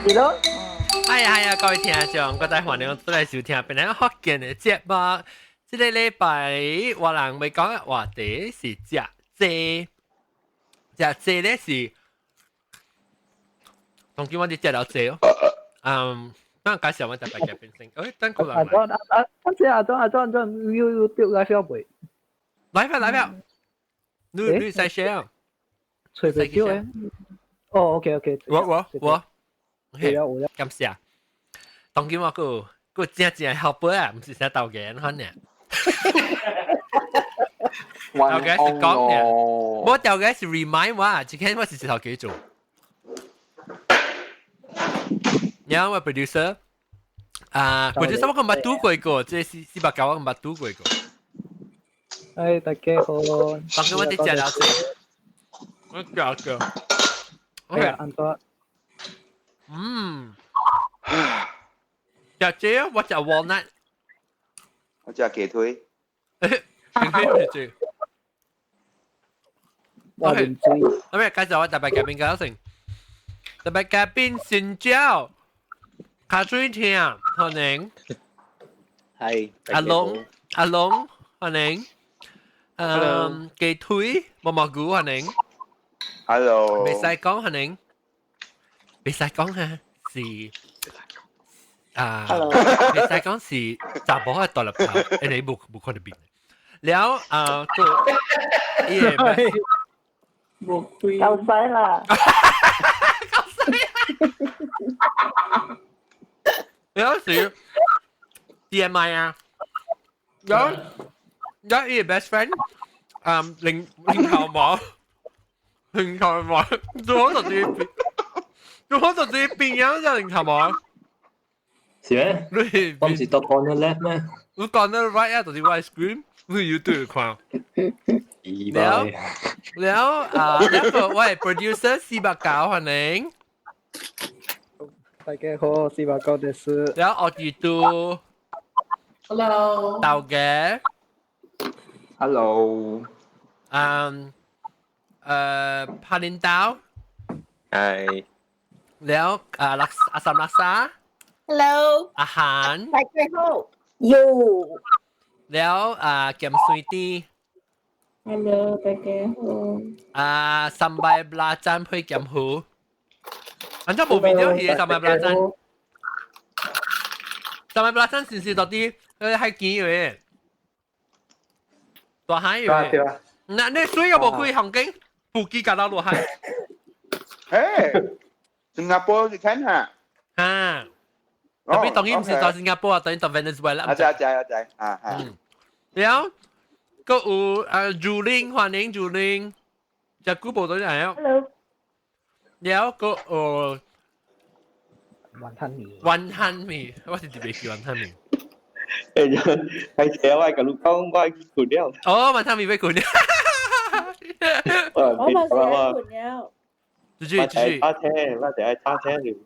是咯。係啊係啊，各位聽眾，各位歡迎轉來收聽本來福建的節目。這个禮拜我人欲講的話題是食濟，食濟咧是，當今我哋食了濟哦。嗯，等我介紹我特別嘉賓先。誒，等個人阿莊阿阿阿姐阿莊阿莊阿莊，有有掉來票未？來票來票，你使 share？隨便叫誒。哦，OK OK。我我我。對啊，我感謝。當今我閣閣正正後輩啊，毋是啥導演款爾。頭家是講爾，我頭家是 remind 我，這個我是一頭家做。然後我 producer 啊，producer 我捌拄過個，這是四百九我捌拄過個。哎，大家好。當今我佇食了濟，我食個。OK，按怎？嗯，食這我食 walnut。我食雞腿。雞腿是這。我唔知。咁咪介紹我特別嘉賓介紹先。特別嘉賓新椒，卡水聽，歡迎。係。阿龍，阿龍，歡迎。嗯，雞腿，毛毛菇，歡迎。 Hello。袂使講，歡迎。袂使講哈，是啊，袂使講是查某的大粒頭，欸你無無看著面。了啊，個伊個無開。夠使啦！夠使。有時 TMI 啊，有有伊個 best friend，嗯，零零頭毛，零頭毛，做好就啲。我就自己變樣就零頭毛。是咩？你我毋是讀 corner left 咩？我 corner right 啊，就是我 screen，你 YouTube 看。了了啊，那個我係 producer 四百九，歡迎。大家好，四百九です。了我耳朵。 Hello。豆嘅。 Hello。嗯，柏林豆。係。了啊，六阿三六沙。 Hello。阿韓。大家好。喲。了啊，鹹水豬。 Hello，大家好。啊，三擺拉贊配鹹魚。按怎無 video 戲的三擺拉贊？三擺拉贊是毋是到底海墘的？大海的。對啊。那你水又無開風景，布基甲到落海。嘿，新加坡你看下。啊。特別當然毋是到新加坡啊，當然到 Venezuela。啊，知知知，啊啊。了，閣有啊，朱玲，歡迎朱玲，隻古無到來哦。 Hello。了，閣有雲吞麵。雲吞麵，我是特別喜歡雲吞麵。誒，開車我共你講，我去睏了。哦，雲吞麵欲睏了。我嘛是愛睏了。繼續繼續。揸車，我就愛揸車就。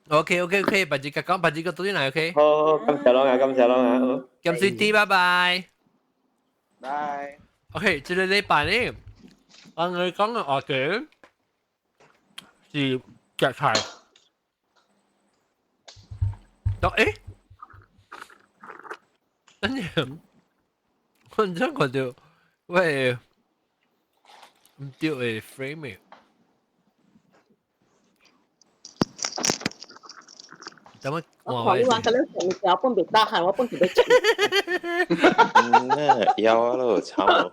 OK OK OK，別只個講，別只個對來 OK。好，感謝攏啊，感謝攏啊。感謝啲，拜拜。拜。 OK，這個禮拜呢，我哋講嘅話題是食菜。到誒，等陣，我唔知看到，喂，毋對的 frame 等我我看你話咁樣食物件，我本袂打鼾，我本是欲食。嗯，枵啊咯，慘咯。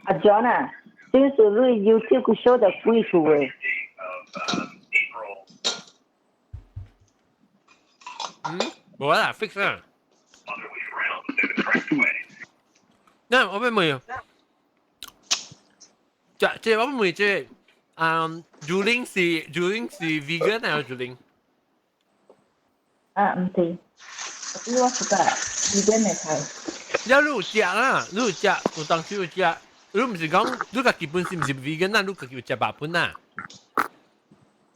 阿 John 啊，這是你 YouTube 個 show 就幾次嘅？嗯，無啦，fix 啦。那我欲問，這這我欲問這，嗯，Juling 是 Juling 是 vegan 還是 Juling？啊，毋是，我是個 vegan 的菜。了你有食啦，你有食，有當時有食，你毋是講你家己本身毋是 vegan 啊，你家己有食肉本啊？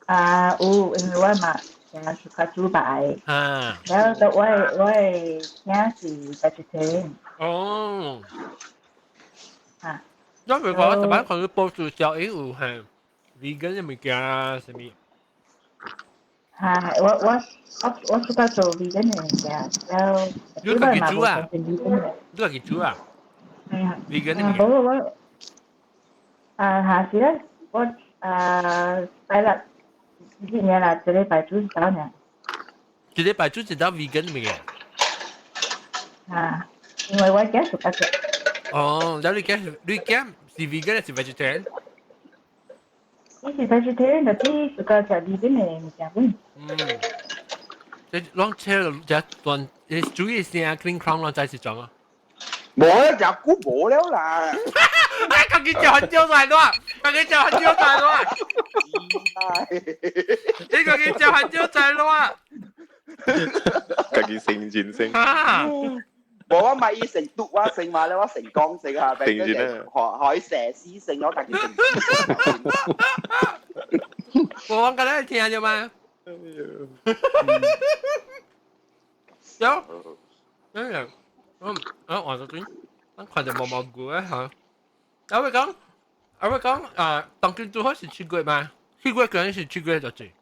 啊，有，因為我嘛成日喜歡煮肉的。啊。然後我的囝是 vegetarian。哦。啊。因為我特別看到報紙消息有係 vegan 的物件啊，啥物？嚇，我 suka 做 vegan 嘅物件，然後你家己煮啊？你家己煮啊？係啊。 vegan 嘅啊，物件。無我啊下次咧，我啊拜六一年啦，一禮拜煮一道爾。一禮拜煮一道 vegan 嘅物件。啊，因為我囝 suka 食。哦，然後你囝是 vegan 還是 vegetarian？伊是 vegetarian，但是 suka 食 vegan 嘅物件本。嗯，這攏車就斷，煮嘅聲 clean crown 攏知是裝啊。無啦，食久無了啦。哎，家己食很少菜多，家己食很少菜多。你家己食很少菜多。家己成人生。啊！無我買伊成篤我成嘛咧，我成講成下，定住啦。海海蛇絲成我家己成。我剛才聽著嘛。有，哎呀，我我黃淑娟，我看著毛毛菇啊嚇。我會講啊，當今最好是七月嘛？七月嗰陣是七月就最。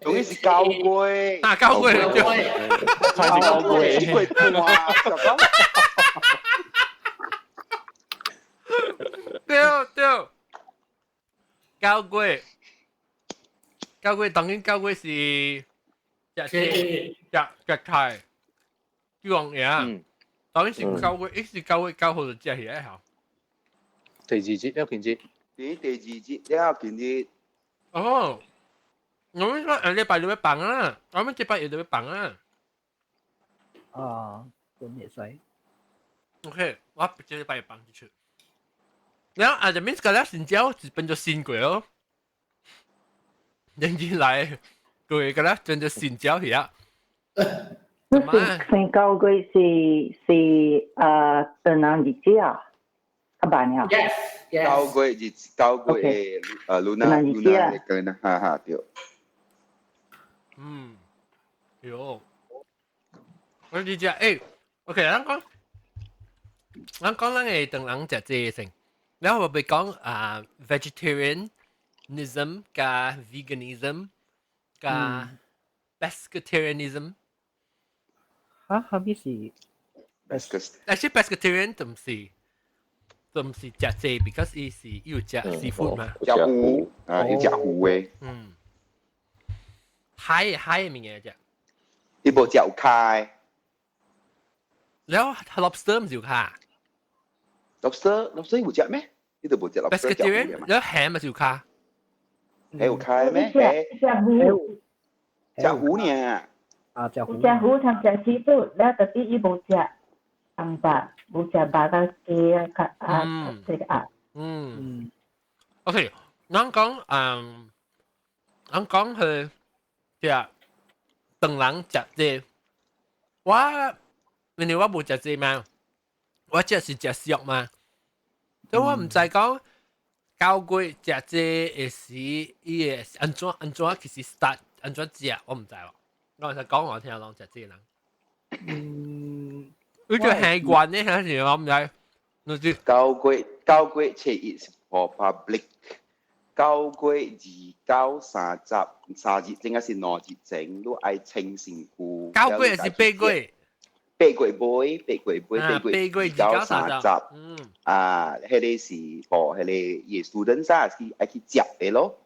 總之是九月。啊，九月對。開始九月。七月半就講。對對，九月，九月當今九月是食食食菜，這樣嘢。當然是九月，一是9月9號就食起來好。第二節了見節。第第二節了見節。哦，我們說禮拜六要放啊，我們這拜日就要放啊。啊，咁會使。 OK，我這禮拜放進去。然後啊，就面個咧新椒是變做新過哦，人進來，過個咧變做新椒去啊。你是新九月是啊，唐人日子啊？較慢了。 Yes, yes. 九月日九月誒，Luna Luna 嘅歌呢，哈哈對。嗯，喲，我你食誒，OK，咱講，咱講咱會唐人食這個先，然後我會講啊，vegetarianism 加 veganism 加 pescatarianism。嚇，後面是 pescat。但是 pescatarian 就唔是。就唔是食這，because 伊是伊有食 seafood 嘛。食魚啊，有食魚的。嗯。海海的物件食。伊無食有跤。然後 lobster 毋是有跤。 lobster 有食咩？你都無食 lobster。 pescatarian 然後蝦嘛是有跤。蝦有跤咩？蝦。食魚。食魚爾。啊，食魚。食魚同食 seafood，了特別伊無食紅肉。無食肉甲雞啊，較啊，這個啊。嗯。OK，咱講嗯，咱講去食唐人食這個，我因為我無食這個嘛，我這是食素嘛，所以我毋知講九月食這個時，伊會按怎其實 start 按怎食，我毋知喎。我實講我聽攏食這個人。嗯。你就習慣呢，還是我毋知。你知9月7日是 for public，9月2、9、30三日前，還是2日前，你愛清身軀。九月還是8月？八月尾，八月尾，八月2、9、30。嗯。啊，彼個是 for 彼個伊 student 啥是愛去接的咯。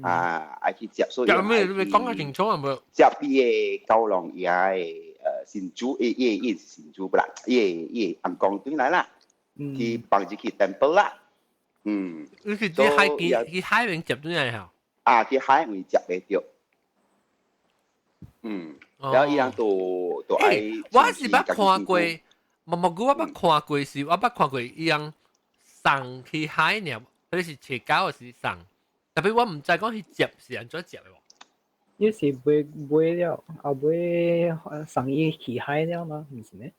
啊，愛去接，所以。接咩？你講得清楚啊？無？接伊个九龍爺的。神主，伊是神主不啦，伊個阿公轉來啦，去幫住去 temple 啦，嗯。你是佇海邊，去海邊接轉來吼？啊，佇海邊接的著。嗯，然後伊人都愛。我是捌看過，毛毛菇我捌看過是，我捌看過伊人送去海爾，彼是切狗還是送？特別我毋知講去接是按怎接的無。伊是買買了，後尾送伊去海了嘛，毋是咩？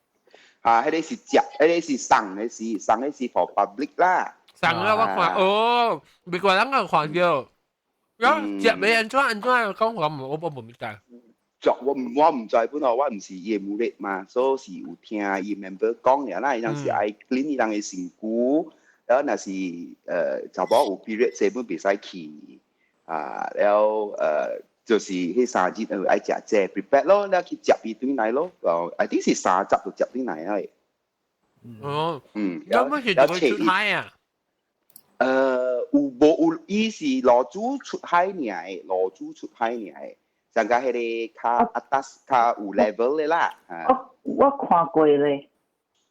啊，彼個是接，彼個是送的是，送的是 for public 啦。送了我看，哦，美國人個看著，然後接欲按怎按怎講，我無明白。作我毋知本來我毋是伊的 murid 嘛，所以是有聽伊 member 講爾啦，伊人是愛 clean 伊人的身軀，然後若是查某有 period 基本袂使去，啊，了。就是彼三日愛食這 prepare 咯，了去接伊轉來咯。哦，I think 是30就接轉來啊。哦，嗯，有乜是會出海啊？有無有？伊是羅主出海爾，羅主出海爾，上個彼个較 atas 較有 level 的啦。我看過咧，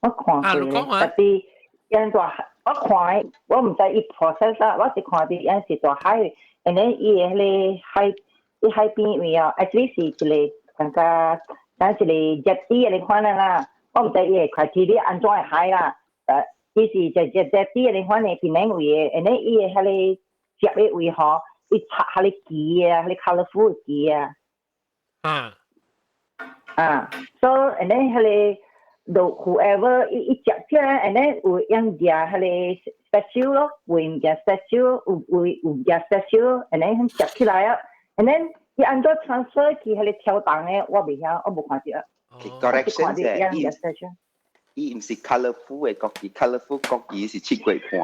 我看過咧，特別因大海，我看我毋知伊 process 啦，我是看佇𪜶是大海，and then 伊的彼个海，伊海邊位哦，actually 是一個感覺像一個 jetty 的款的啦，我毋知伊的 criteria 按怎會海啦，伊是一隻 jetty 的款的檳城位的，and then 伊的彼个接的位吼，伊插彼个旗啊，彼个 colourful 的旗啊。啊，so and then 彼个就 whoever 伊伊接起來，and then 有用舉彼個 statue 咯，有物件 statue，有有舉 statue，and then 接起來啊，and then 伊按怎 transfer 去彼個跳動的，我袂曉，我無看著。 Correction 啫，伊伊毋是 colourful 的國旗，colourful 國旗是7月半，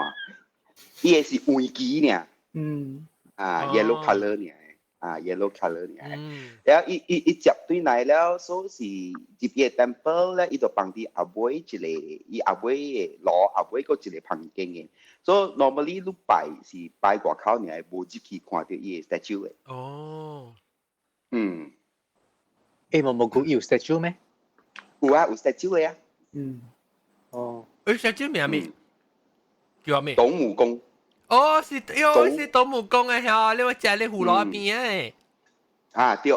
伊的是黃旗爾。啊，yellow colour 爾。啊，yellow colour 爾。了伊伊伊接轉來了，所以是入伊個 temple 咧，伊就放佇後尾一個，伊後尾的爐後尾閣一個房間的。所以 normally 你拜是拜外口爾，無入去看著伊的 statue 的。欸，無無講有 statue 咩？有啊，有 statue 的啊。哦。欸，statue 名咩？叫咩？斗姆宮。哦，是，喲，是斗姆宮的遐，你話食咧湖羅邊的。啊，對。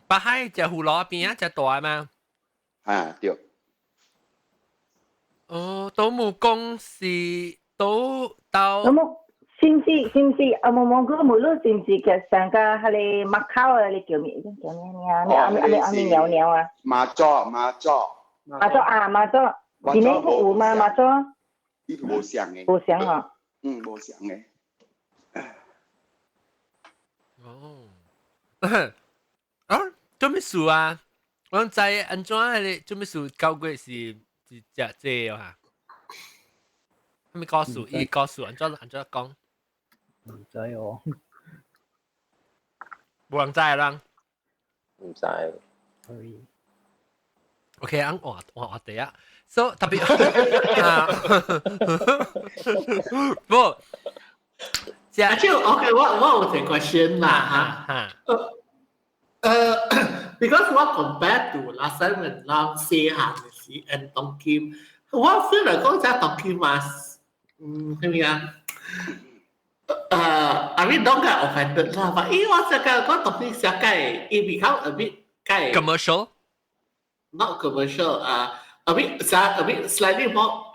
北海食湖羅邊啊，食大嘛？啊，對。哦，斗姆宮是斗斗。斗姆，是唔是啊？無無個無論是唔是其上個彼个馬口啊？你叫咩？叫咩名啊？阿阿阿鳥鳥啊？媽祖媽祖。媽祖啊，媽祖，今年有嗎？媽祖？伊無像的。無像哦。嗯，無像的。哦。啊，做咩事啊？我知按怎彼個做咩事？9月是食這個哈？啥物故事？伊故事按怎按怎講？毋知哦。無人知啦。毋知。可以。 OK，按換換話題啊。So 特別啊，無。 Actually, OK，我有一個 question 啦嚇。Because 我 compare to last time when 咱細漢的時，and 當今，我 feel 來講，這當今嘛，係咪啊？I mean don't get offended 啦，但因為我這個講當今世界，it become a bit 介 commercial。 Not commercial 啊，a bit slightly more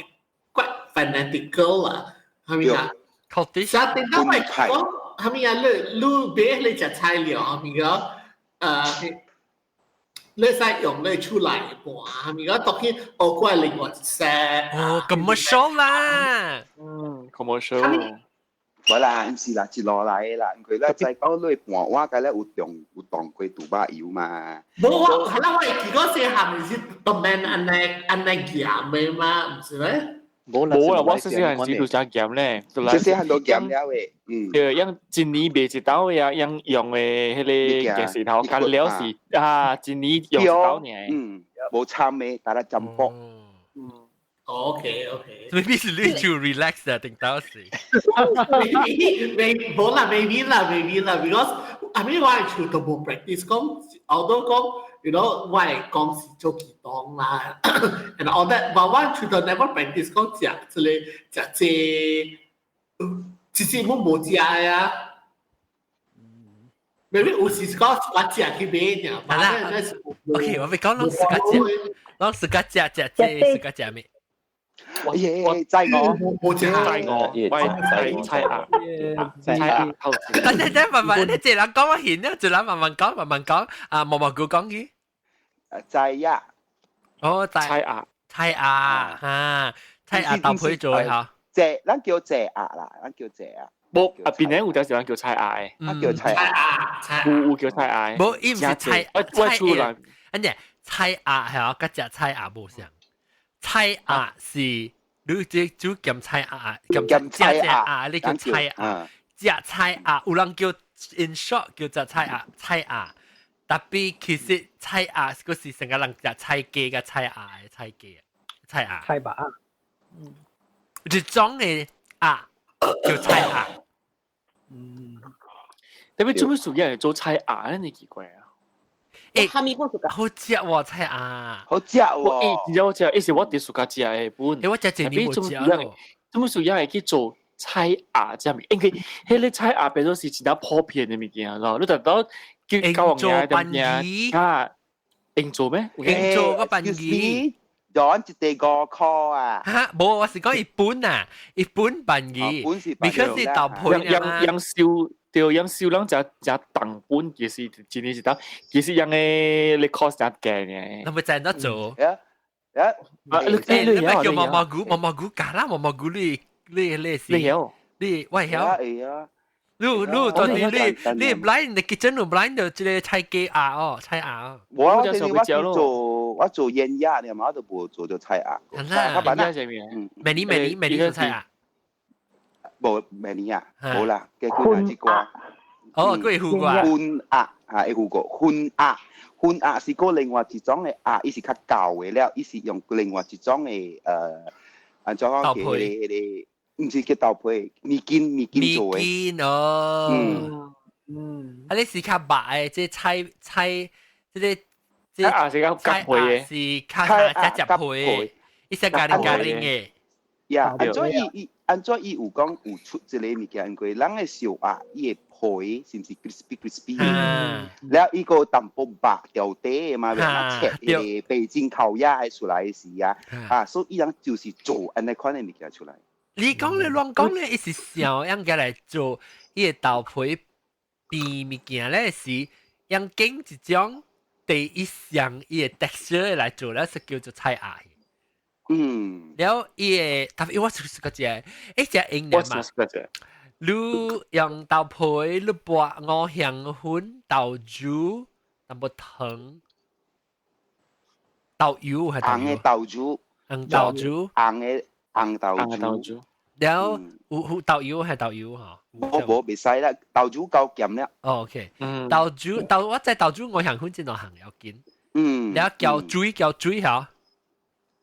quite fanatical 啦，係咪啊？ Cultish。啥點解我講係咪啊？你你買你食菜料係咪啊？你使用你出來盤係咪啊？當然學過另外一些。哦，commercial 啦。嗯，commercial。無啦，毋是啦，一路來的啦，因為咱知講你盤碗個咧有動有動過杜巴油嘛。無我，係啦，我會記講細漢是當面按呢按呢鹹的嘛，毋是咩？無啦，我細細漢時都食鹹咧，細細漢都鹹了的，嗯。對，用一年賣一兜呀，用用的彼個電視頭乾了是啊，一年用一兜爾。嗯，無摻的，但係浸薄。嗯。OK。 Maybe 是你就 relax 啊，定到時。 Maybe 無啦，maybe 啦，maybe 啦，because I mean 我係厝都無 practice 講，although 講，我係講是做祈禱啦，and all that，but 我厝都 never practice 講食這個食這，其實我無食啊。maybe 有時講我食去買爾，係啦。OK，我咪講攏自家食，攏自家食食這，自家食咩？耶，在我，冇食在我，喂，菜菜鴨，菜鴨頭。等等等，慢慢，你一人講我先，一人慢慢講，慢慢講。啊，毛毛菇講嘅。菜鴨。哦，菜鴨，菜鴨，哈，菜鴨搭配做嚇。這，咱叫這鴨啦，咱叫這鴨。無啊，檳城有條時間叫菜鴨的，啊叫菜鴨，有有叫菜鴨。無，伊毋是菜，我我厝內，按呢菜鴨係啊，佮食菜鴨無相。菜鴨是你這煮鹹菜鴨，鹹菜鴨，你叫菜鴨，食菜鴨，有人叫 in short 叫做菜鴨菜鴨，tapi 其實菜鴨嗰是成個人食菜雞嘅菜鴨嘅菜雞菜鴨。菜鴨。嗯，一種嘅鴨叫菜鴨。嗯， tapi 做咩屬於係做菜鴨咧？你奇怪啊！誒，哈密本屬好食喎菜鴨，好食喎！我誒，我食，一時我哋暑假食嘅本。誒，我食一年冇食咯。做咩屬於係去做菜鴨這物？因為彼个菜鴨變做是真正普遍的物件咯。你特到叫教王爺的物件啊，用做咩？用做個笨魚。講一塊五箍啊！嚇，無，我是講一本啊，一本笨魚，本是笨魚，是豆皮啊嘛。養燒對，養燒人食食重本，其實真係是當，其實養的你 cost 誠低呢。那咪怎樣做？啊啊！你咪叫毛毛菇，毛毛菇假啦，毛毛菇你你你是？你曉？你我曉。會啊。你你到底你你 blind 你 kitchen 你 blind 就這個菜雞鴨哦，菜鴨。我我做我做醃鴨，你嘛我都無做到菜鴨。係啦，醃鴨係咩？明年明年明年做菜鴨。無明年啊，無啦，計幾若一寡。哦，佢會過。熏鴨啊，會過熏鴨，熏鴨是個另外一種的鴨，伊是較舊的了，伊是用另外一種的按怎講？豆皮。毋是叫豆皮，麵筋麵筋做的。麵筋哦。嗯嗯。啊，你是較白的，這菜菜，這個這菜是較夾皮的，是較較夾皮，伊是咖喱咖喱的。呀，按怎伊伊按怎伊有講有出這個物件，因為人的燒鴨，伊的皮是毋是 crispy crispy 的？了伊個淡薄肉條底的嘛，欲切彼個北京烤鴨的出來時啊，啊，所以伊人就是做按呢款的物件出來。你講你亂講咧，伊是想應該來做伊個豆皮變物件咧，是用經一種第一項伊個 texture 來做咧，是叫做菜鴨。嗯，了伊個，特別我是個只，一隻英我嘛，是你用豆皮，你撥五香粉、豆漿、淡薄糖、豆油係紅的豆漿，紅豆漿，紅的紅豆漿。了有有豆油係豆油嗬？無無袂使啦，豆漿夠鹹了。哦，OK，豆漿豆我知豆漿五香粉真兩項要緊。嗯，了攪水攪水嗬。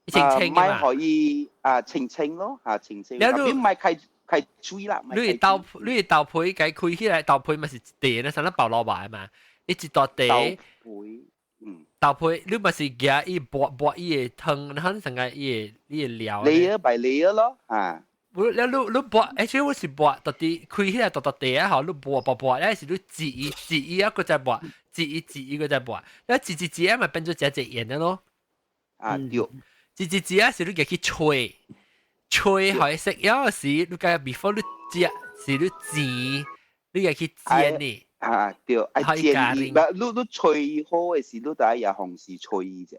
清清嘅嘛，可以啊，清清咯，啊清清。了你唔係開開水啦，你豆你豆皮解開起來，豆皮咪是一塊，那啥咱包蘿蔔嘛，一大塊。豆皮，嗯。豆皮你咪是夾伊撥撥伊個湯，然後成個伊個伊個料。 layer by layer 咯，啊。我了你你撥，而且我是撥到底開起來大大塊啊，吼，你撥撥撥，了是你擠伊擠伊啊，閣再撥，擠伊擠伊閣再撥，了擠擠擠啊，咪變做一隻鹽的咯。啊對。擠擠擠啊，是你共去吹，吹予食了時，你共 before 你食，是你煎，你共去煎呢。啊對，愛煎伊，唔，你你吹好的時，你就愛也同時吹伊者。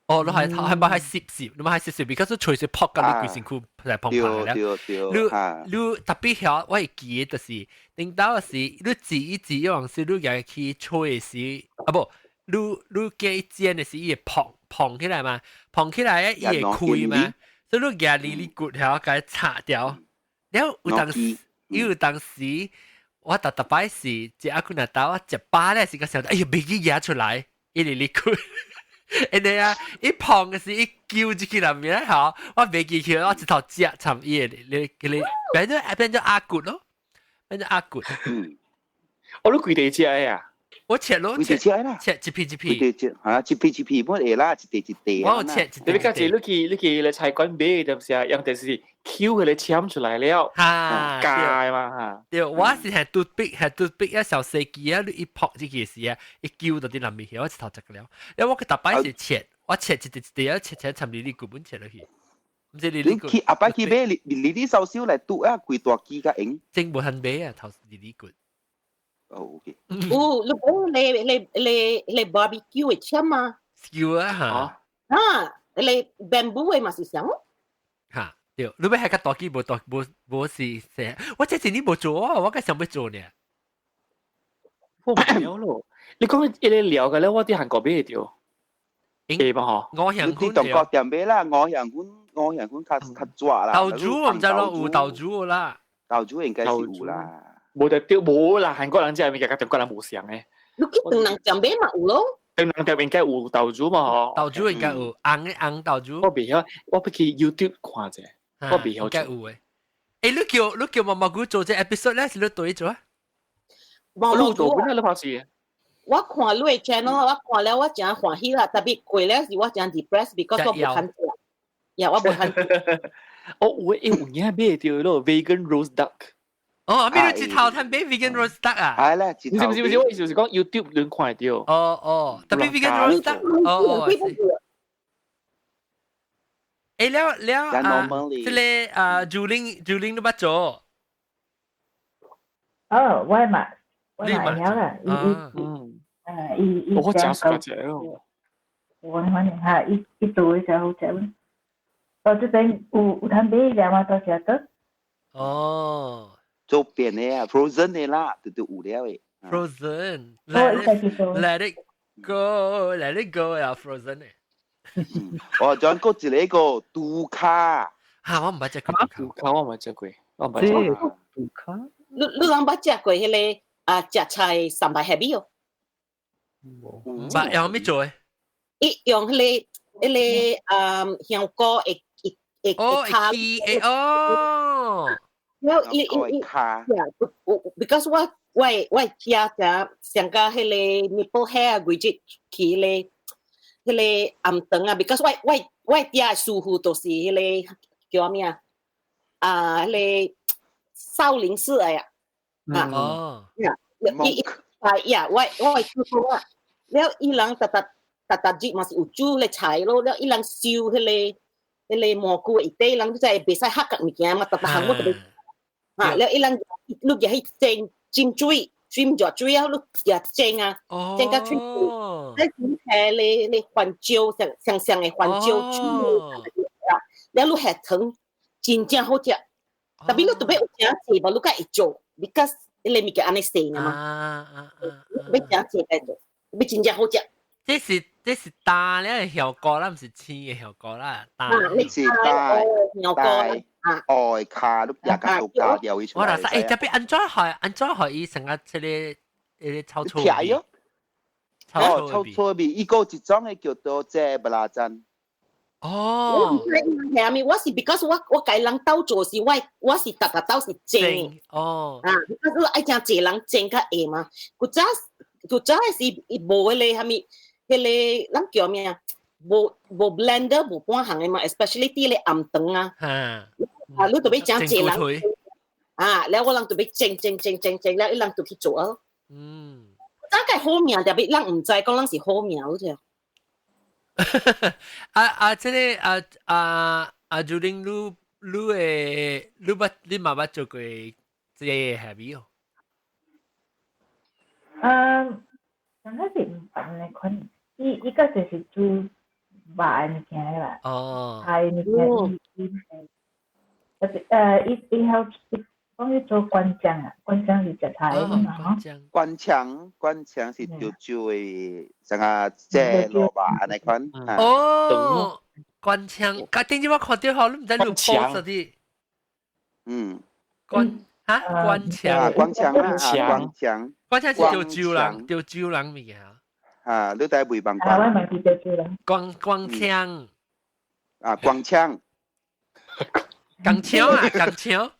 哦，你係係咪係攝攝？你咪係攝攝，because 吹水撲到你規身軀來砰砰了。對對你你特別曉，我會記得就是，頂到時你煎一煎，有陣時你共去吹的時，啊無，你你共煎的時，伊會膨膨起來嘛，膨起來伊會開嘛，所以你舉離你骨曉共拆掉。了有當時，有當時我逐逐擺是食阿久若兜，我食飽咧時個想，哎呀，袂記舉出來，一粒粒骨。因為啊，一碰嘅時一揪入去內面吼，我袂記起，我一頭食參伊個，你你變做變做鴨骨咯，變做鴨骨。我都規地食的啊！我切咯，切切一片一片。規地嚇，一片一片本會啦，一塊一塊。我有切一你較濟你去你去咧菜館買，就是啊，用就是 Q 彼個簽出來了，哈，加嘛哈。對，我是係拄逼，係拄逼一小細機啊，你一撲這個時啊，一揪到佇內面去，我一頭食了。因為我逐擺是切，我切一塊一塊啊，切切參離離骨本切落去。毋是離離骨。你去後擺去買離離離燒燒來拄啊，規大支較用。真無通買啊，頭離離骨。哦，OK。有，你講你你你你 barbecue 的簽嘛？燒啊嚇。啊，你 bamboo 的嘛是啥？嚇，對，你欲係較大支無大無無是啥？我這一年無做啊，我閣想欲做呢。我唔曉咯，你講一個料嘅咧，我佇韓國買會著。會吧嗬？五香粉你中國店買啦，五香粉五香粉較較抓啦。豆漿我毋知咯，有豆漿啦。豆漿應該是有啦。無得掉無啦，韓國人食物件佮中國人無相嘅。你去唐人店買嘛有咯？唐人店應該有豆乳嘛嗬？豆乳應該有，紅的紅豆乳。我袂曉，我欲去 YouTube 看者，我袂曉。應該有嘅。欸，你叫毛毛菇做這 episode 咧，是你對做啊？毛毛菇，你你拍是？我看你的 channel，我看了我真歡喜啦，特別過了是我真 depressed，because 我無肯食，呀，我無肯。哦，有欸，有影買著咯，vegan roast duck。哦，邊度一頭攤買 vegan roast duck 啊？係啦，唔是唔是唔是，我意思是講 YouTube 輪看著。哦哦，特別 vegan roast duck，哦哦。欸，了了啊，這個啊，朱玲都捌做。哦，我嘛，我嘛會曉啦，伊伊啊，伊伊我食熟食哦。我反正哈，伊伊做的真好食。到這邊有通買兩萬多食得。哦。做變的啊，frozen 的啦，都有了的。 Frozen，let it let it go，let it go 啊，frozen 的。哦，仲有一個個杜卡。嚇，我毋捌食過杜卡，我毋捌食過，我毋捌食過。杜卡。你人捌食過彼個啊？食菜三白蝦米哦？毋捌，用咩做的？伊用彼個啊香菇會會會卡會哦。了伊伊伊，because 我食食上個彼個 nipple hair 規日去彼個暗頓啊，because 我食的師傅都是彼個叫啥物啊？啊，彼個少林寺的啊，啊，哦，伊伊啊呀，我師傅啊，了伊人逐逐逐逐日嘛是有煮咧菜咯，了伊人燒彼個蘑菇一底，人就知袂使黑個物件嘛，逐逐項我都啊，了伊人你入去蒸浸水，浸熱水啊，你也蒸啊，蒸甲脆，你係你番椒，上上上的番椒醋啊，了你下糖真正好食。特別你特別有誠濟無，你較會做，because 彼個物件按呢細嘛。啊啊啊！欲誠濟來做，欲真正好食。這是焦了的效果啦，毋是青的效果啦。焦是焦效果啊，哦，卡你也甲都加掉伊出來。我話欸，特別按怎害按怎予伊成個這個這個臭臭味？哦，臭臭味，伊閣一種的叫做這蜊仔煎。哦，係咪？我是 because 我共人鬥做是我是逐逐鬥是蒸。哦。啊，because 愛誠濟人蒸較會嘛。古早是伊無彼個啥物，彼個咱叫咩啊？無 blender 無半項的嘛，especially 佇咧暗頓啊。啊，你特別誠濟人。啊，了我人特別蒸蒸蒸蒸蒸，了伊人就去做啊。大概好名，特別人毋知講咱是好名，好似。啊啊！這個啊啊啊！朱玲，你會你捌你嘛捌做過這個蝦米哦？嗯，剛開始毋捌呢款，伊個就是煮肉的物件啦。哦。菜物件，伊特別伊曉伊講伊做灌腸啊，灌腸是食菜的嘛吼。灌腸是潮州的，啥個這蘿蔔按呢款。哦，灌腸，甲頂次我看著吼，你毋知你有 post 的。灌哈灌腸。灌腸啊，灌腸。灌腸是潮州人，潮州人物件。啊，你在袂幫？啊，我嘛是潮州人。灌腸。啊，灌腸。灌腸啊，灌腸。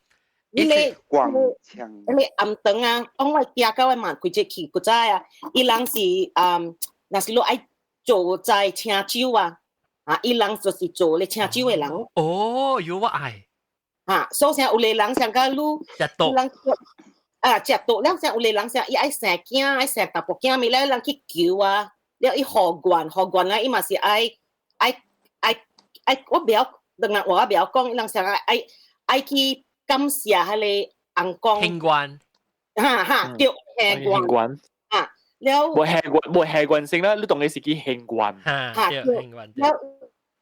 你咧灌腸。你暗頓啊，講我行到我嘛規隻去古早啊，伊人是嗯，若是你愛做在請酒啊，啊，伊人就是做咧請酒的人。哦，有我愛。啊，所以有個人像甲你，食毒。人啊，食毒了，像有個人像伊愛生囝，愛生查埔囝，咪了人去求啊，了伊許願，許願啊，伊嘛是愛愛愛愛，我袂曉，兩個話我袂曉講，伊人像愛愛去感謝彼個尪公。還願。哈哈，對，還願。啊，了。無還願，無還願先啦，你當然是去還願。哈，對，還願。了，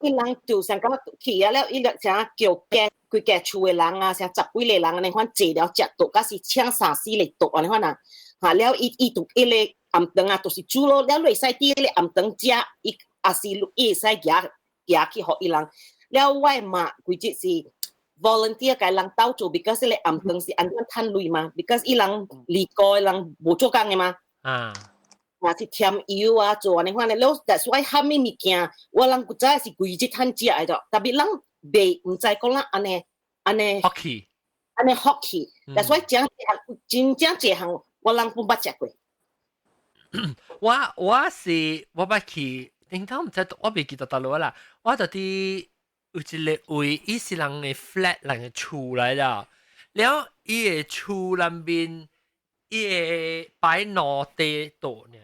伊人就像講去啊，了伊就像叫家規家厝的人啊，像十幾個人按呢款坐了食毒，抑是請三四個毒按呢款啊。哈，了伊伊就彼個暗頓啊，就是煮咯，了你會使佇彼個暗頓食，伊也是伊會使夾夾去予伊人。了我的媽規日是。volunteer 共人鬥做，because 你暗頓是按怎趁鐳嘛，because 伊人離過人無做工嘅嘛。啊是添油啊，做按呢款咧，了 that's why 蝦米物件，我人古早是規日趁食的咗，特別人袂毋知講咱按呢按呢 hockey，按呢 hockey，that's why 真真正這項我人本捌食過。我是我捌去，頂頭毋知我未記得佗落啦，我就佇有一个位，伊是人的 flat 人的厝來了，了伊的厝內面，伊會擺兩塊桌呢，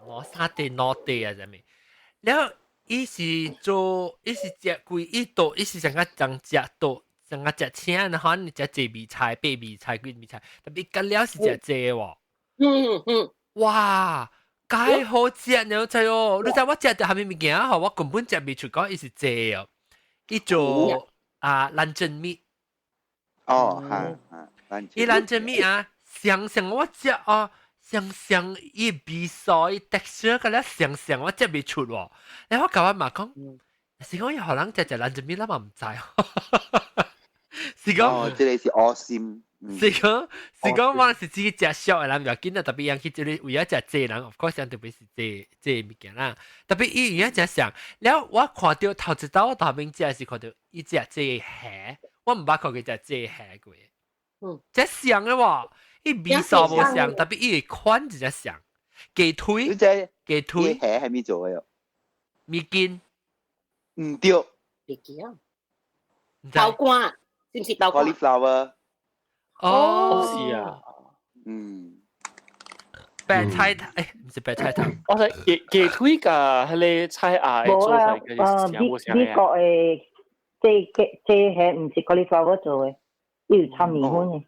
兩三塊兩塊啊，啥物？了伊是做，伊是食規伊桌，伊是上較將食桌，上較食請，然後食濟味菜、八味菜、幾味菜，特別佮了是食濟喎。哇！介好食你知哦？你知我食著啥物物件吼？我根本食袂出講伊是濟哦。伊做啊 luncheon meat。哦，哈哈，伊 luncheon meat 啊，上上我食哦，上上伊味素伊 texture 個咧上上我食袂出喎。然後我共我媽講，是講伊予人食食 luncheon meat，咱嘛毋知。是講，哦，這个是惡心。是講，我是自己食少的人毋要緊啊，特別人去這裡為咗食濟人，of course 特別是濟濟物件啦。特別伊有影誠像，了我看著頭一道我頭面食是看著伊食這蝦，我毋捌看過食這蝦過。這像的喎，伊味素無像，特別伊的款真正像。雞腿，雞腿蝦係咩做的？麵筋。毋對。袂記啊。豆乾，是毋是豆乾？Cauliflower。哦，是啊，白菜頭，毋是白菜頭。我係雞雞腿佮彼个菜鴨做出來嘅是美國的這係毋是 cauliflower 做的，伊有摻麵粉的。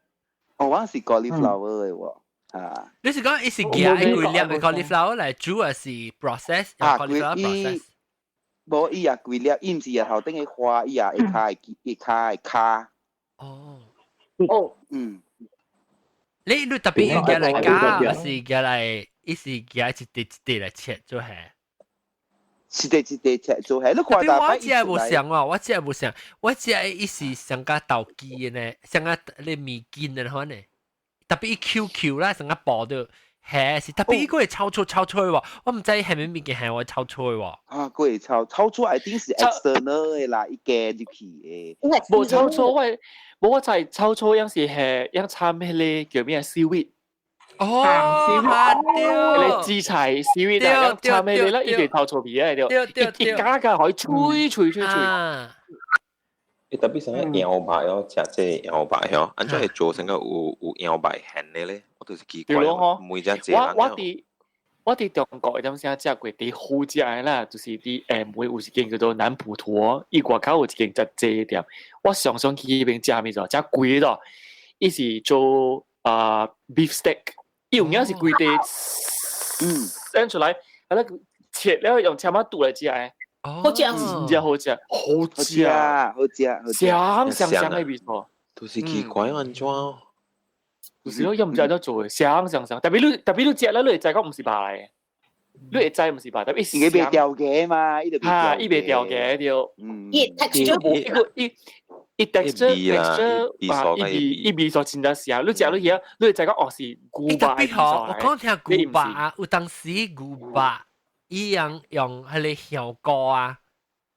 哦，我是 cauliflower 的喎，啊。你是講伊是夾一規粒的 cauliflower 來煮，還是 process？啊， cauliflower process？無，伊也規粒，伊毋是頭頂的花，伊也會卡會卡會卡。哦。哦。你特別用夾來加，還是夾來？伊是夾一塊一塊來切做係？一塊一塊切做係，你看我食無像喎，我食無像，我食伊是上加豆機的呢，上加你麵筋的款呢。特別伊 Q Q 啦，上加薄的，係是特別伊個會炒出炒出喎，我毋知係咩物件係會炒出喎。啊，佢會炒炒出一定是 external 的啦，伊加入去的。無炒出我，無我知炒出樣是係樣摻彼个叫咩 seaweed。哦，對，彼个紫菜 seaweed 啊，樣摻彼个啦，伊就透出味啊，對，一加加可以脆脆脆脆。欸，特別啥羊肉哦，食這羊肉吼，按怎會做成個有羊肉餡的咧？我就是奇怪，每隻這我我佇中國有陣時食過佇好食的啦，就是佇每有一間叫做南普陀，伊外口有一間食這店，我常常去彼邊食物做，食貴咯。伊是做啊 beef steak，伊有影是規塊，整出來，啊那切了用簽仔拄來食的。好食，真正好食，好食，好食，香香香的味道。都是奇怪按怎？就是咯，又毋知按怎做的，香香香。特別你特別你食了，你會知講毋是肉來的，你會知毋是肉，特別伊袂掉嘅嘛，伊就哈，伊袂掉嘅對。伊 texture 無一個伊伊 texture texture 啊，伊味伊味素真正香。你食落去，你會知講哦是牛肉特別吼，我講聽牛肉啊，有當時牛肉。伊樣用彼个香菇啊，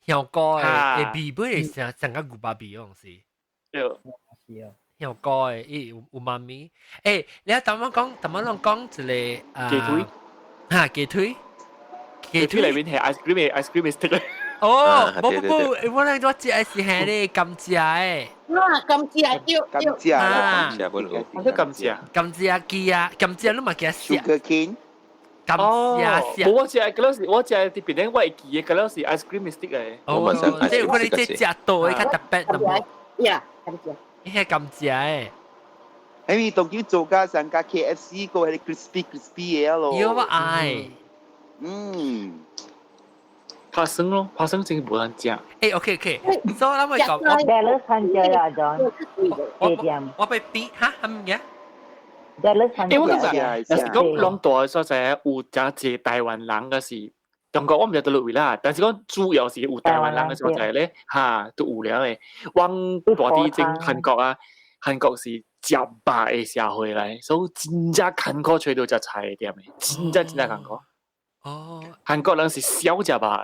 香菇的的味尾會成成個牛肉味嗰陣時。對，是啊。香菇的伊有有媽咪。欸，你啊，頭先講，頭先攏講一个啊，雞腿，哈，雞腿，雞腿內面係 ice cream 的 ice cream stick。哦，無無無，我咧我食的是彼个甘蔗的。啊，甘蔗對甘蔗啊，甘蔗我說甘蔗，甘蔗機啊，甘蔗你嘛驚食。 Sugar cane。哦，無我食嗰時，我食佇邊頂，我會記得嗰時 ice cream stick 嚟。哦，即係可能這食多的較特別淡薄。呀，甘蔗。彼甘蔗的。因為當叫做加上加 KFC 個係 crispy crispy 嘅咯。有我愛。花生咯，花生真係無人食。欸，OK OK，所以我咪講，我 Dallas 番食啦，John。我被逼哈，係咪嘅？ Dallas 番欸，我感覺，若是講攏大的所在有誠濟台灣人，閣是中國我毋知佗位啦，但是講主要是有台灣人嘅所在咧，嚇都有了嘅。阮大佇前韓國啊，韓國是食肉的社會來，所以真正艱苦揣著食菜的店的，真正真正艱苦。韓國人是少食肉的。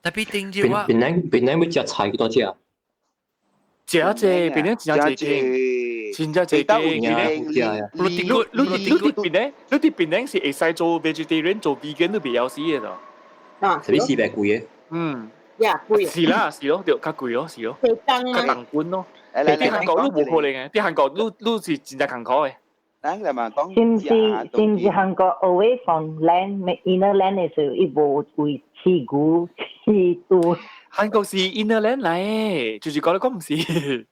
特別頂住我。檳榔檳榔欲食菜幾多隻？食濟，檳榔真正濟間，真正濟間。你你你你佇檳榔，你佇檳榔是會使做 vegetarian 做 vegan 都袂曉死的咯。啊，啥物四百貴的？嗯，呀，貴。是啦，是咯，對，較貴咯，是咯，較重本咯。佇韓國你無可能的，佇韓國你你是真正艱苦的。咱來嘛講是毋是是毋是韓國 away from land inner land 的時候，伊無為飼牛飼豬。韓國是 inner land 來的，就是講你講毋是。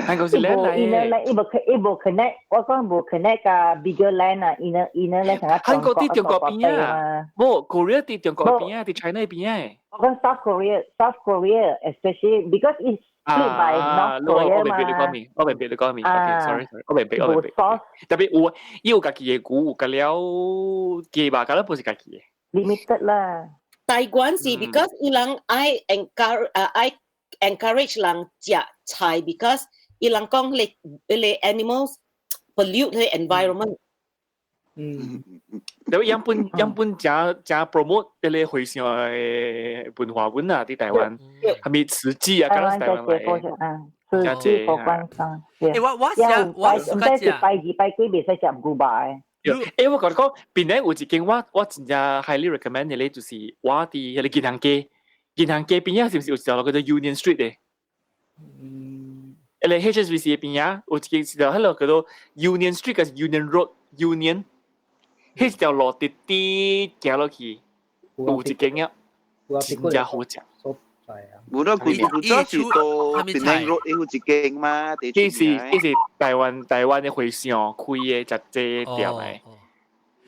韓國是 land 來的。inner land 伊無伊無 connect，我講無 connect 佮 bigger land 啊，inner land 韓國佇中國邊啊，無 Korea 佇中國邊啊，佇 China 邊啊。我講 South Korea，South Korea especially because it's split by North Korea 我明白你講咩，我明白你講咩。OK，sorry sorry，我明白我明白。特別有伊有家己的牛，有佮了雞肉，佮了不是家己的。 Limited 啦。台灣是 because 伊人愛 encourage 愛 encourage 人食菜，because 伊人講你你 animals pollute 你 environment。特別樣本樣本誠誠 promote 這个和尚的文化文啊，佇台灣，啥物慈濟啊，敢若是台灣來的。慈濟佛光山。欸，我我食我毋知是拜二拜幾袂使食牛肉的。欸，我共你講，檳榔有一間我我真正 highly recommend 的咧，就是我佇彼个銀行街，銀行街邊仔是毋是有一條路叫做 Union Street 的？彼个 HSBC 的邊仔有一間一條彼個叫做 Union Street，還是 Union Road？Union，彼條路直直行落去，有一間啊，真正好食。無論佢佢早是到檳榔 Road 有一間嘛，這是這是台灣台灣的和尚開的，食這店的。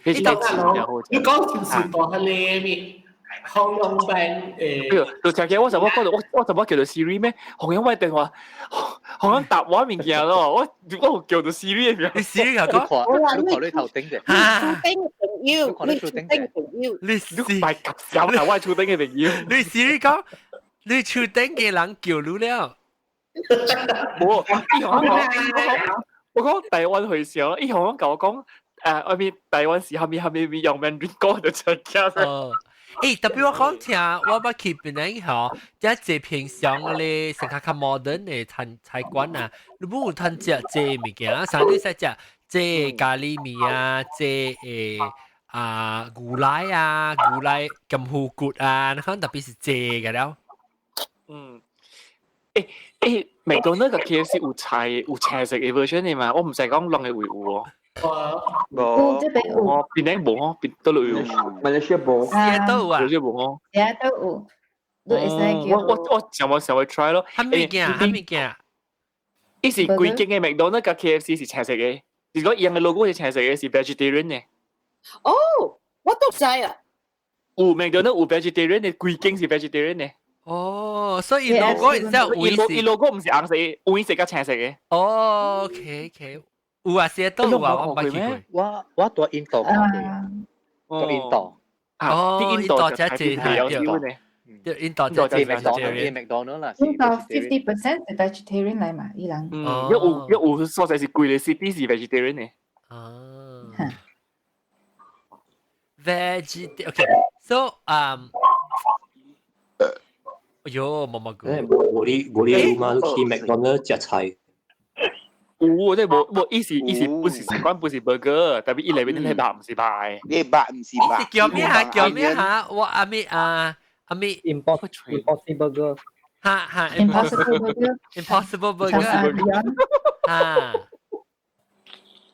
彼是真正好食。你講是是到彼個咩？紅洋餅誒，就聽起我怎麼講到我我怎麼叫做 Siri 咩？紅洋我電話，紅洋答我物件咯，我我有叫做 Siri 的名。你 Siri 講，你看你頭頂者，厝頂的朋友，你厝頂的朋友，你你別夾小啦，我厝頂的朋友。你 Siri 講，你厝頂嘅人叫你了。無，伊同我講，我講台灣和尚，伊同我共我講，外面台灣是蝦米蝦米米用闽南講就出鏡。哦。欸，特別我講聽，我捌去檳榔吼，這濟平常咧，成較較 modern 的餐菜館啊，你無有通食這物件，啥你使食這咖喱麵啊，這啊牛奶啊，牛奶金虎骨啊，你看特別是這个了。嗯，欸欸，麥當勞佮 KFC 有菜有菜色的 version 的嘛？我毋知講攏會有哦。無，這邊有。哦，檳榔無哦，檳佗落有。馬來西亞無。也都有啊。馬來西亞無哦。也都有。你會使叫。我我我想我想欲 try 咯。啥物件？啥物件？伊是規間的麥當勞佮 KFC 是青色的，如果伊樣的 logo 是青色的，是 vegetarian 的。哦，我都知啊。有麥當勞有 vegetarian 的，規間是 vegetarian 的。哦，所以 logo 然之後伊 logo 毋是紅色，黃色佮青色的。哦，OK OK，有啊，是都有啊，我捌去過。我我佇印度看過，佇印度。哦，印度才濟對，對，印度才濟麥麥當勞啦。印度 50% 是 vegetarian 來嘛，伊人。嗯，有有所在是規个 city 是 vegetarian 的。哦。Vegetarian，OK，so 哎喲，毛毛菇。無你無你有嗎？去麥當勞食菜。有，這無無，伊是伊是不是習慣不是 burger，特別伊內面那個肉毋是肉的。你肉毋是肉。是叫咩哈？叫咩哈？我阿咪啊阿咪。 Impossible Burger。哈哈。 Impossible Burger。 Impossible Burger。哈。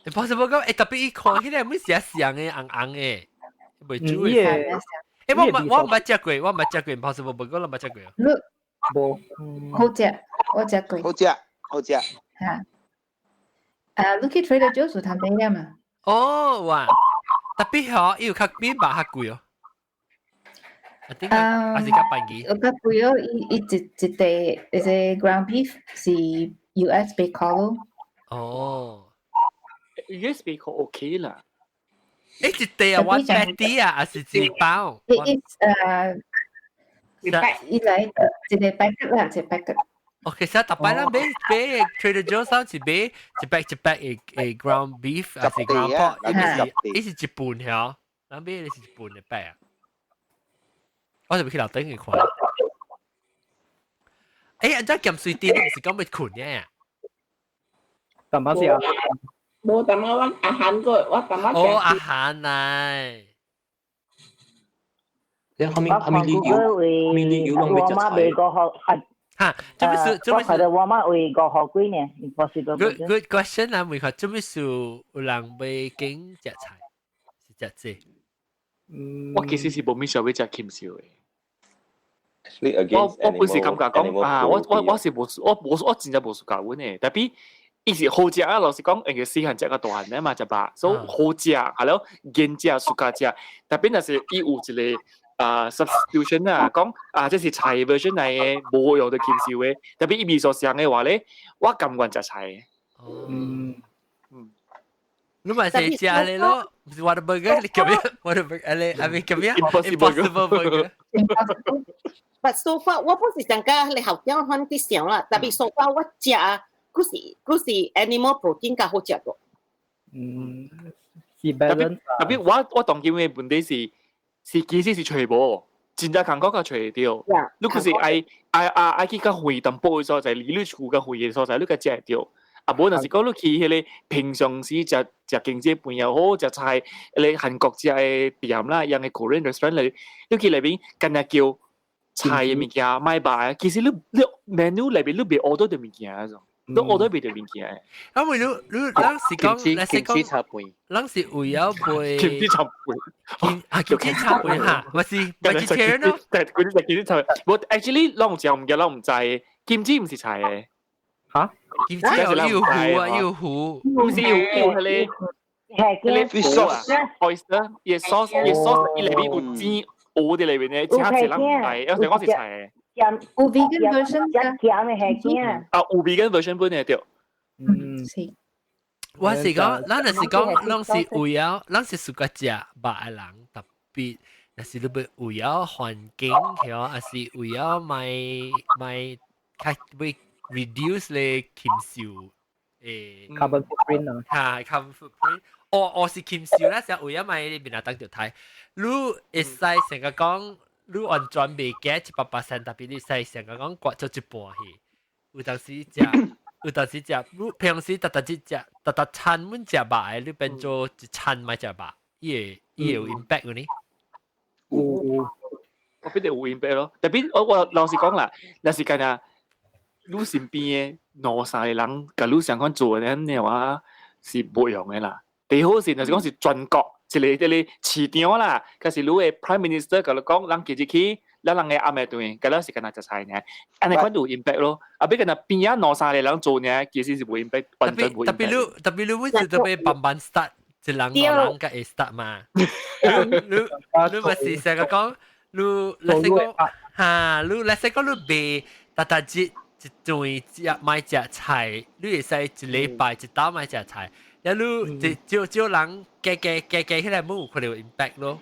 Impossible Burger，欸，特別伊看起來每時像的紅紅的，袂煮的。欸，我我毋捌食過，我毋捌食過 Impossible Burger，我毋捌食過。你無。好食，我食過。好食，好食。嚇。啊，你去 Trader Joe's 有通買了嘛？哦，哇！特別好，伊有較比肉較貴哦。啊，點解？還是較便宜？有較貴哦，伊伊一一塊一個 ground beef 是 US 八箍咯。哦，US 八箍 OK 啦。一袋啊，one patty 啊，還是一包？It is 伊來一個 packet 啦，一個 packet。哦，其實逐擺咱買買 Trader Joe's 上是買一 pack 一 pack 的 ground beef 還是 ground pork，伊是一半曉，咱買的是一半的 pack 啊。我就去樓頂去看。欸，按怎鹹水甜唔是講欲睏嘅？淡薄是啊。無淡薄我阿韓個，我淡薄。哦，阿韓來。你後面旅遊，後面旅遊攏欲食菜。嚇，做咩事？做咩事？我看到我媽為5箍幾呢，Impossible。 Good good question 啊，問下做咩事有人欲揀食菜，是食這？我其實是無咩想欲食禽獸的。我我本是感覺講啊，我是無我無我真正無 suka 阮的，tapi 伊是好食啊！老實講，因為細漢食較大漢咧嘛，食飽，所以好食，係咯，堅食 suka 食。tapi 若是伊有一個啊 substitution 啊，講啊這是菜 version 來的，無用到禽獸的，tapi 伊味素相的話咧，我甘願食菜的。你咪是食咧咯，唔是 Whataburger，你叫咩？Whataburger，你係咪叫咩？Impossible Burger。 But so far，我本是上個你後邊看啲想啦，tapi so far 我食啊，佢是 animal protein 較好食個。是 balance。 tapi 我當今的問題是其實是揣無，真正艱苦較揣著。你可是愛去較遠淡薄的所在，離你厝較遠的所在，你較食會著。啊，無若是講你去彼個平常時食食經濟飯又好，食菜，彼個韓國食的店啦，樣的 Korean restaurant 內，你去內面干焦叫菜的物件買肉，其實你 menu 內面你袂 order 著物件種，你 order 袂著物件。因為你咱是講，咱是講，咱是為了賣金枝茶飯，啊金枝茶飯哈，我是 vegetarian 咯。對，嗰啲就金枝茶飯。我 actually 攏食物件攏毋知，金枝毋是菜的。嚇？金枝有有糊啊，有糊，毋是有有彼個，彼個糊啊，oyster，伊 sauce，伊 sauce，伊內面有煎烏佇內面的，真濟人毋知，有時講是菜的。有 vegan version 㗎，鹹的蝦羹。啊，有 vegan version 本的對。是。我是講，咱就是講，攏是為了，咱是 suka 食肉的人，特別，若是你欲為了環境，係還是為了賣賣較欲 reduce 咧禽獸 carbon footprint 啊，嚇 carbon footprint，我是禽獸啦，是為了賣面啊當著睇，你會使成個講，你完全袂驚100%，特別你使成個講割咗一半去，有當時食。有當時食，你平時逐逐日食，逐逐餐阮食肉的，你變做一餐莫食肉，伊會有 impact 嘅呢？有，我必定有 impact 咯。特別我老實講啦，若是干焦你身邊的兩三個人，共你相款做的呢話是無用的啦。第好是，若是講是全國一個一個市長啦，可是你的 Prime Minister 共你講，人記入去。咱人的暗暝頓，敢若是干焦食菜爾，按呢款就有 impact 咯。啊，欲干焦邊仔兩三個人做爾，其實是無 impact，完全無 impact。特別你每次都欲慢慢 start，一人兩人才會 start 嘛。你咪是成個講，你 let's say 講，哈，你 let's say 講你袂逐逐日一頓食莫食菜，你會使一禮拜一頓莫食菜，了你少少人加加加加起來，無有可能有 impact 咯。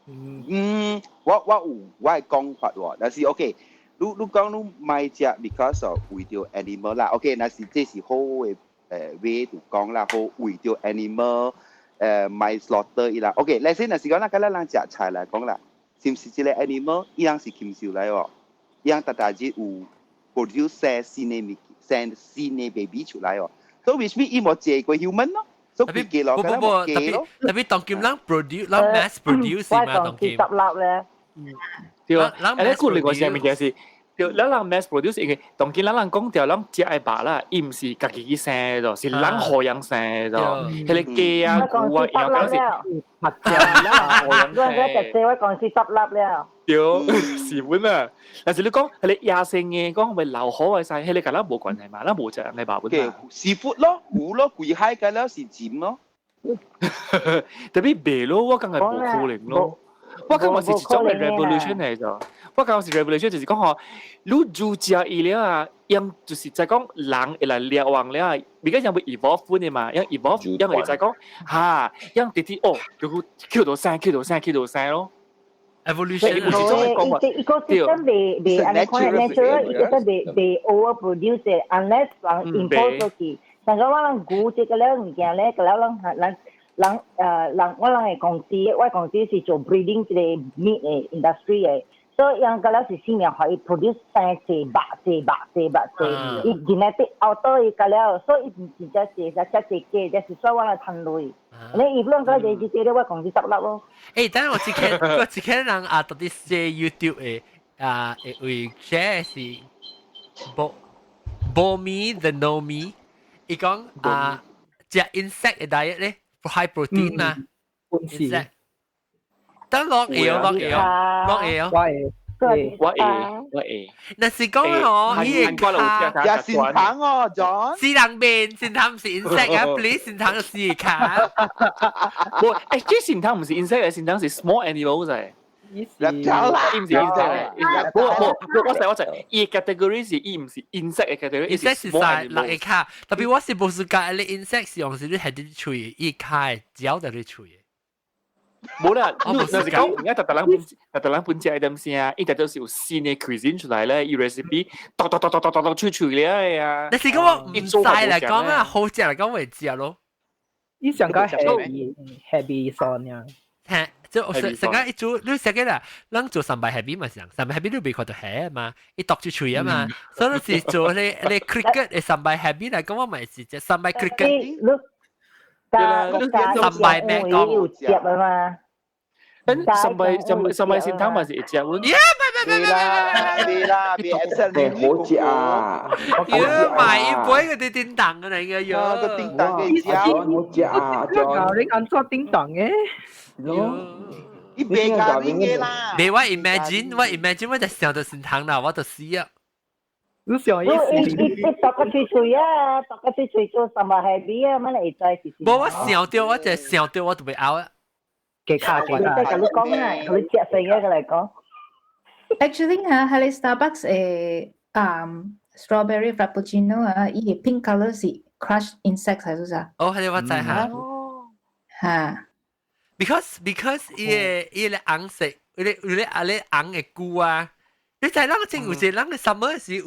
嗯，我有我的講法喎，但是 OK，你講你莫食，because of 為著 animal 啦，OK，若是這是好的way 就講啦，好為著 animal 莫 slaughter 伊啦，OK，let's say 若是講咱咱人食菜來講啦，是毋是這個 animal 伊人是禽獸來哦，伊人逐逐日有 produce 生新的物，生新的 baby 出來哦，所以 which mean 伊無借過 human 咯。特別不不不，特別特別當今人 produce，人 mass produce 嘛，當今。執笠咧。對啊，誒，你另外一物件是，對，咱人 mass produce 因為當今咱人講著，咱食的肉啦，伊毋是家己去生的，是人予人生的，彼個雞啊、牛啊，然後講是白醬啦，予人生。我講是執笠了。對，是本啊。但是你講彼個野生的，講會流河的使，彼個佮咱無關係嘛，咱無食人的肉本嘛。 seafood 咯，魚咯，規海個了是鹹咯。特別袂咯，我感覺無可能咯。我感覺是一種嘅 revolution 嚟咗。我感覺是 revolution，就是講吼，你煮食伊了啊，用就是在講人會來掠王了啊，而家用會 evolve 嘅嘛，用 evolve，用會在講哈，用直直哦，叫佢叫到生，叫到生，叫到生咯。 evolution 有一種嘅講法，伊個 system 未未按呢款 natural，伊個未未 overproduce 嘅，unless 人 impose 落去。上個我人估這個了物件咧，個了人人人人我人嘅公司，我公司是做 breeding 這個 meat 嘅 industry 嘅，所以人個了是生命可以 produce 生濟百濟百濟百濟，伊 genetic alter 伊個了，所以伊唔是只濟，只只濟雞，就是所以我來趁鐳。你伊本個就是這個我公司執笠咯。欸，等我一看人啊，到底寫 YouTube 的啊，會 share 是 Bo Bomi the Nomi，伊講啊，食 insect 的 diet 咧，high protein 嘛，insect。等落會哦，落會哦，落會哦。我會，我會，我會。若是講吼，伊個跤，食善糖哦，John。是人面，善糖唔是 insect 啊，please，善糖是跤。無，這善糖唔是 insect，善糖是 small animals 嚟。伊是伊唔是 insect 嚟。無無，我知我知，伊 category 是伊唔是 insect 嘅 category， insect 是曬六個跤。特別我是無是教你 insect 是用是你係啲喙，伊跤嚼在你喙。冇啦，你若是講而家特特人本特特人本食點聲，伊特都是有新嘅 cuisine 出來咧，伊 recipe 剁剁剁剁剁剁剁出出嚟啊！但是講我唔知嚟講啊，好食嚟講會食咯。伊上個 heavy heavy 酸呀。嘿，就成成個一煮，你食個啦，咱做三百 heavy 嘛是，三百 heavy 你未看到蝦嘛，伊剁出喙啊嘛，所以是做咧咧 cricket 的三百 heavy 嚟講，我咪是隻三百 cricket。三百咩講？有接啊嘛。誒，三百三三百善湯嘛是會食阮。耶！唔唔唔唔唔唔啦，別誒好食啊！耶！買一杯嗰啲叮當嘅嚟嘅喲。個叮當嘅食。好食啊！你按怎叮當嘅？伊白咖喱嘅啦。你我 imagine，我 imagine 我就想到善湯啦，我就死啊！你想伊伊伊剁個脆脆啊，剁個脆脆做什麼 heavy 啊，乜你會知是？無我想到，我就想到我就袂拗啊。嘅卡嘅卡。即係你講啊，佢食成嘅嚟講。 Actually 嚇，喺你 Starbucks strawberry frappuccino 啊，伊個 pink color 是 crushed insect 係咪啊？哦，係我知嚇。嚇。 Because 伊個紅色，伊個伊個啊咧紅的菇啊，你知咱正有一個咱個 summer 時有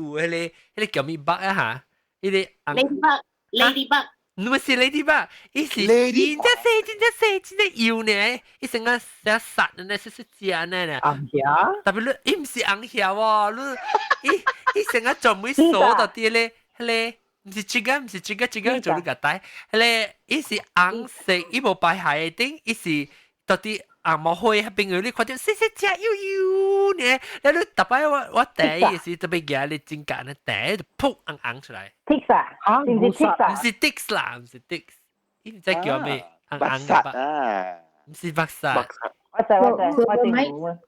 彼個叫咩 bug 啊嚇？伊個 ladybug，ladybug。唔是 ladybug，伊是真正細真正細真正幼呢，伊成個成殺呢，細細隻呢呢。紅蟻？特別你伊唔是紅蟻喎，你伊伊成個專門鎖到啲咧，彼個。唔是這個，唔是這個，這個做你個帶，彼個伊是紅色，伊無擺海頂，伊是到底紅毛灰彼邊你看到細細隻幼幼呢，你逐擺我第一時特別舉你真簡單，第一就噗紅紅出來。 Ticks 啊？唔是 ticks 啊？唔是 ticks 啦，唔是 ticks，伊唔知叫咩紅紅嘅啊，唔是白沙。我知我知，我知。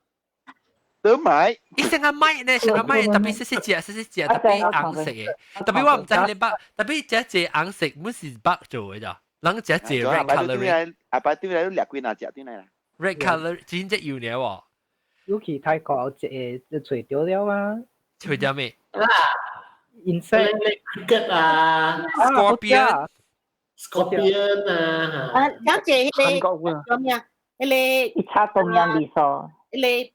得買，伊成個買呢，成個買特別細細隻，細細隻，特別紅色嘅，特別我唔知你白，特別這隻紅色，唔是白做嘅咋，人這隻 red colour。阿伯對來都掠幾若隻對來啦。 red colour 真正有呢喎。尤其泰國這個揣著了啊。揣著咩？insect cricket 啊，scorpion ，scorpion 啊。啊，有隻彼個叫咩啊？彼個一炒東陽味素。彼個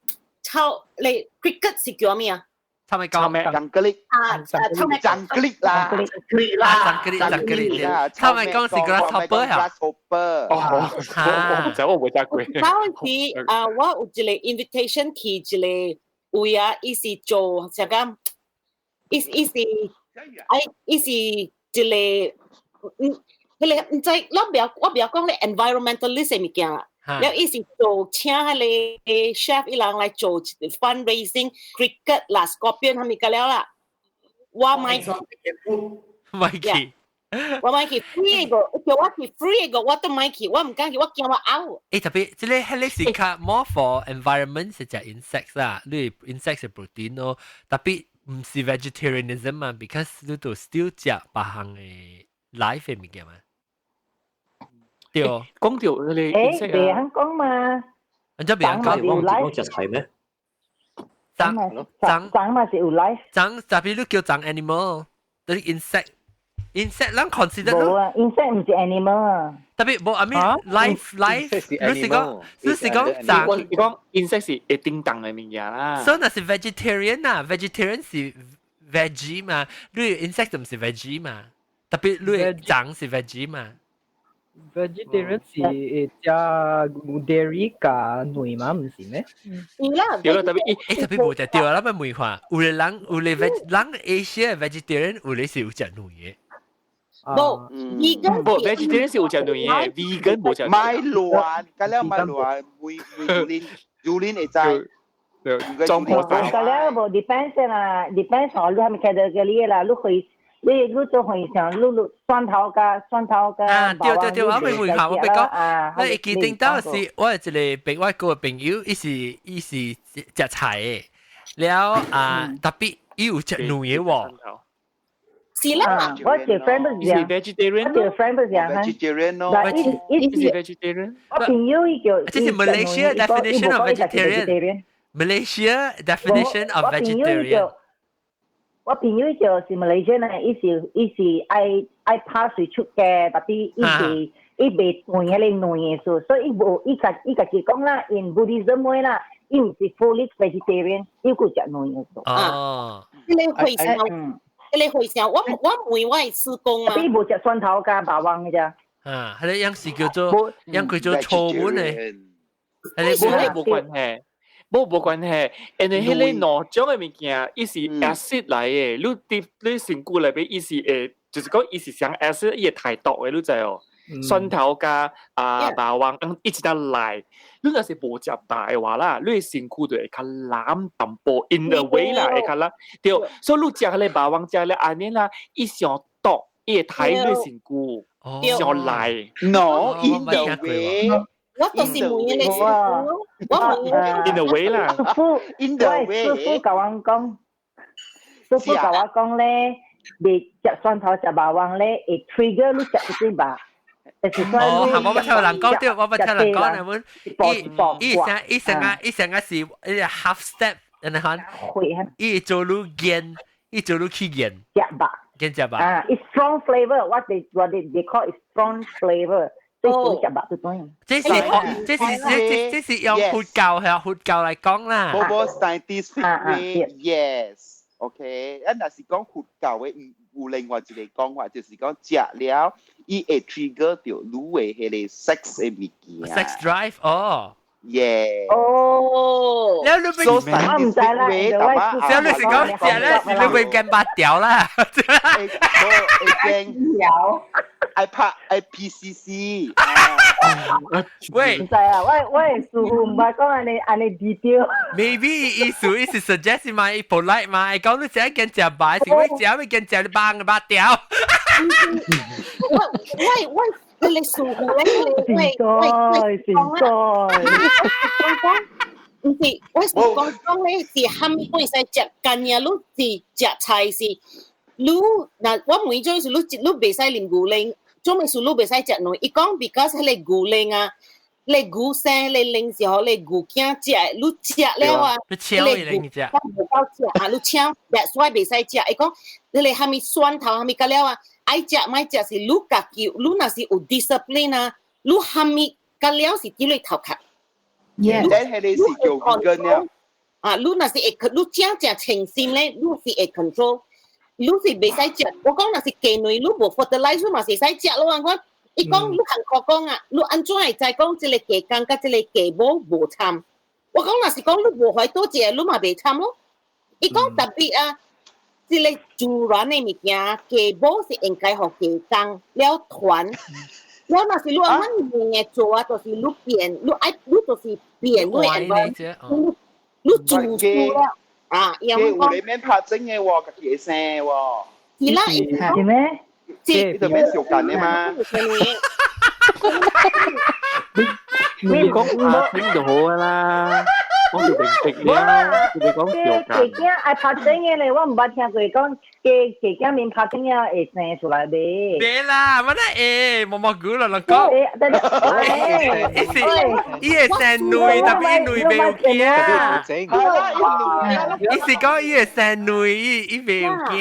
炒你 cricket 是叫咩啊？臭米糕，長格力啊，臭米長格力啦，長格力啦，長格力，長格力啦，臭米糕是 grasshopper 啊，grasshopper。哦，我唔知，我冇食過。嗰陣時啊，我有一個 invitation 去一個位啊，伊是做啥個？伊伊是哎，伊是一個嗯，彼個毋知我袂曉講咧 environmentalist 的物件啦。了伊是做請彼個 chef 伊人來做 fundraising cricket 啦，scorpion 啥物個了啦。我買買去，我買去 free 個，叫我去 free 個，我都買去，我毋敢去，我驚我嘔。欸，特別這個彼個是較 more for environment 是食 insects 啦，你 insects 是 protein 咯，特別毋是 vegetarianism 嘛，because 你都 still 食別項的 life 的物件嘛。對，講到你欸，袂曉講嘛。按怎變講？我講食菜咩？蟲蟲蟲嘛是有 life。蟲特別你叫蟲 animal，就是 insect。insect 咱 consider 無啊，insect 唔是 animal 啊。特別無，I mean life，你是講你是講蟲？你講 insect 是會叮當的物件啦。所以若是 vegetarian 啊，vegetarian 是 veggie 嘛，你 insect 唔是 veggie 嘛，特別你蟲是 veggie 嘛。 vegetarian 是會食 dairy 加奶嘛，唔是咩？是啦。對啦，特別特別無就對啦，咱咪問看，有的人有的 veg 人 Asia vegetarian 有的是有食奶的。無 vegan 無 vegetarian 是有食奶的，vegan 無食。買亂，咁了買亂，每每年榴蓮會知。裝破晒。咁了無 depends 啦，depends on 你係咪 category 啦，你會你你做會像你你蒜頭加蒜頭加。啊，對對對，我未問下，我別講，我會記得當時我有一個朋我個朋友，伊是食菜的，了啊特別伊有食奶的喎。是啦，我一個 friend 不是這樣，vegetarian，我一個 friend 不是這樣，vegetarian 咯，伊是 vegetarian。我朋友伊叫，這是 Malaysia definition of vegetarian。Malaysia definition of vegetarian。我朋友就是 Malaysia 呢，伊是愛愛拍水出嘅，特別伊是伊袂斷彼個卵的數，所以伊無伊家伊家己講啦，in Buddhism 話啦，伊毋是 fully vegetarian，伊有食卵的數。哦，這個會上，這個會上，我問我的師公啊，伊無食蒜頭加肉丸的咋？啊，彼個樣是叫做樣叫做錯誤呢？彼個無關係。無無關係，因為彼個兩種的物件，伊是 acid 來的，你佇你身軀內面，伊是會，就是講伊是像 acid，伊會太毒的，你知哦？蒜頭加啊肉丸，一直得來，你若是無食肉的話啦，你的身軀就會較藍淡薄，in a way 啦，會較藍。對，所以你食彼個肉丸食了按呢啦，伊上毒，伊會太你身軀，上來。 No，in the way。我就是問你師傅，我問 In the way 啦，師傅， in the way，師傅共我講，師傅共我講咧，你食蒜頭食肉丸咧，會 trigger 你食一啲肉。哦，係我捌聽人講對，我捌聽人講係本，伊伊成伊成個伊成個是伊個 half step，然後伊做你見，伊做你去見，食肉，見食肉。啊，it's strong flavor，what they call it strong flavor。哦，這是這是這這是用佛教係佛教嚟講啦。無無 scientific way yes，OK，啊，若是講佛教的，有另外一個講法，就是講食了，伊會 trigger 到你的彼個 sex 的物件。 sex drive 哦。 Yeah。哦。了你我唔知啦，了你是講食咧，是你會驚八條啦。會驚條。愛拍愛 PCC。喂，唔知啊，我師傅毋捌講按呢按呢 detail。 Maybe 意思伊是 suggest 嘛，伊 polite 嘛，伊講你食見食白，是我食咪見食你幫八條。我我我你師傅咧，我我我講，毋是，我是講講咧是蝦米本使食，干呀，你是食菜是，你若我問做是你你袂使啉牛奶。做咩事你袂使食卵？伊講 because 彼個牛奶啊，你牛生你奶是予你牛囝食，你食了啊，你搶伊奶食，無夠食啊，你搶，that's why 袂使食。伊講你個蝦米蒜頭蝦米個了啊，愛食莫食是你家己，你若是有 discipline 啊，你蝦米個了是佇你頭殼。 Yeah，咱彼個是叫 vegan 了。啊，你若是會，你真正清心咧，你是會 control。你是袂使食，我講若是雞卵，你無 fertilize 嘛是會使食咯。我伊講你韓國講啊，你按怎會知講這個雞公佮這個雞母無參？我講若是講你無懷倒一個，你嘛袂參咯。伊講特別啊，這個自然的物件，雞母是應該予雞公了團。我若是你按怎樣做啊，就是你變，你愛你就是變，你你你自私了。啊，因為有裡面拍真的喎，家己會生喎。是啦，是咩？你就免相干的嘛。你講阿聽就好啦。我就明白了，就講雞雞囝愛拍整嘅咧，我毋捌聽過講雞雞囝面拍整了會生出來未？袂啦，我那會毛毛菇啦，人講。伊是伊會生卵，特別伊卵袂有驚。伊是講伊會生卵，伊伊袂有驚。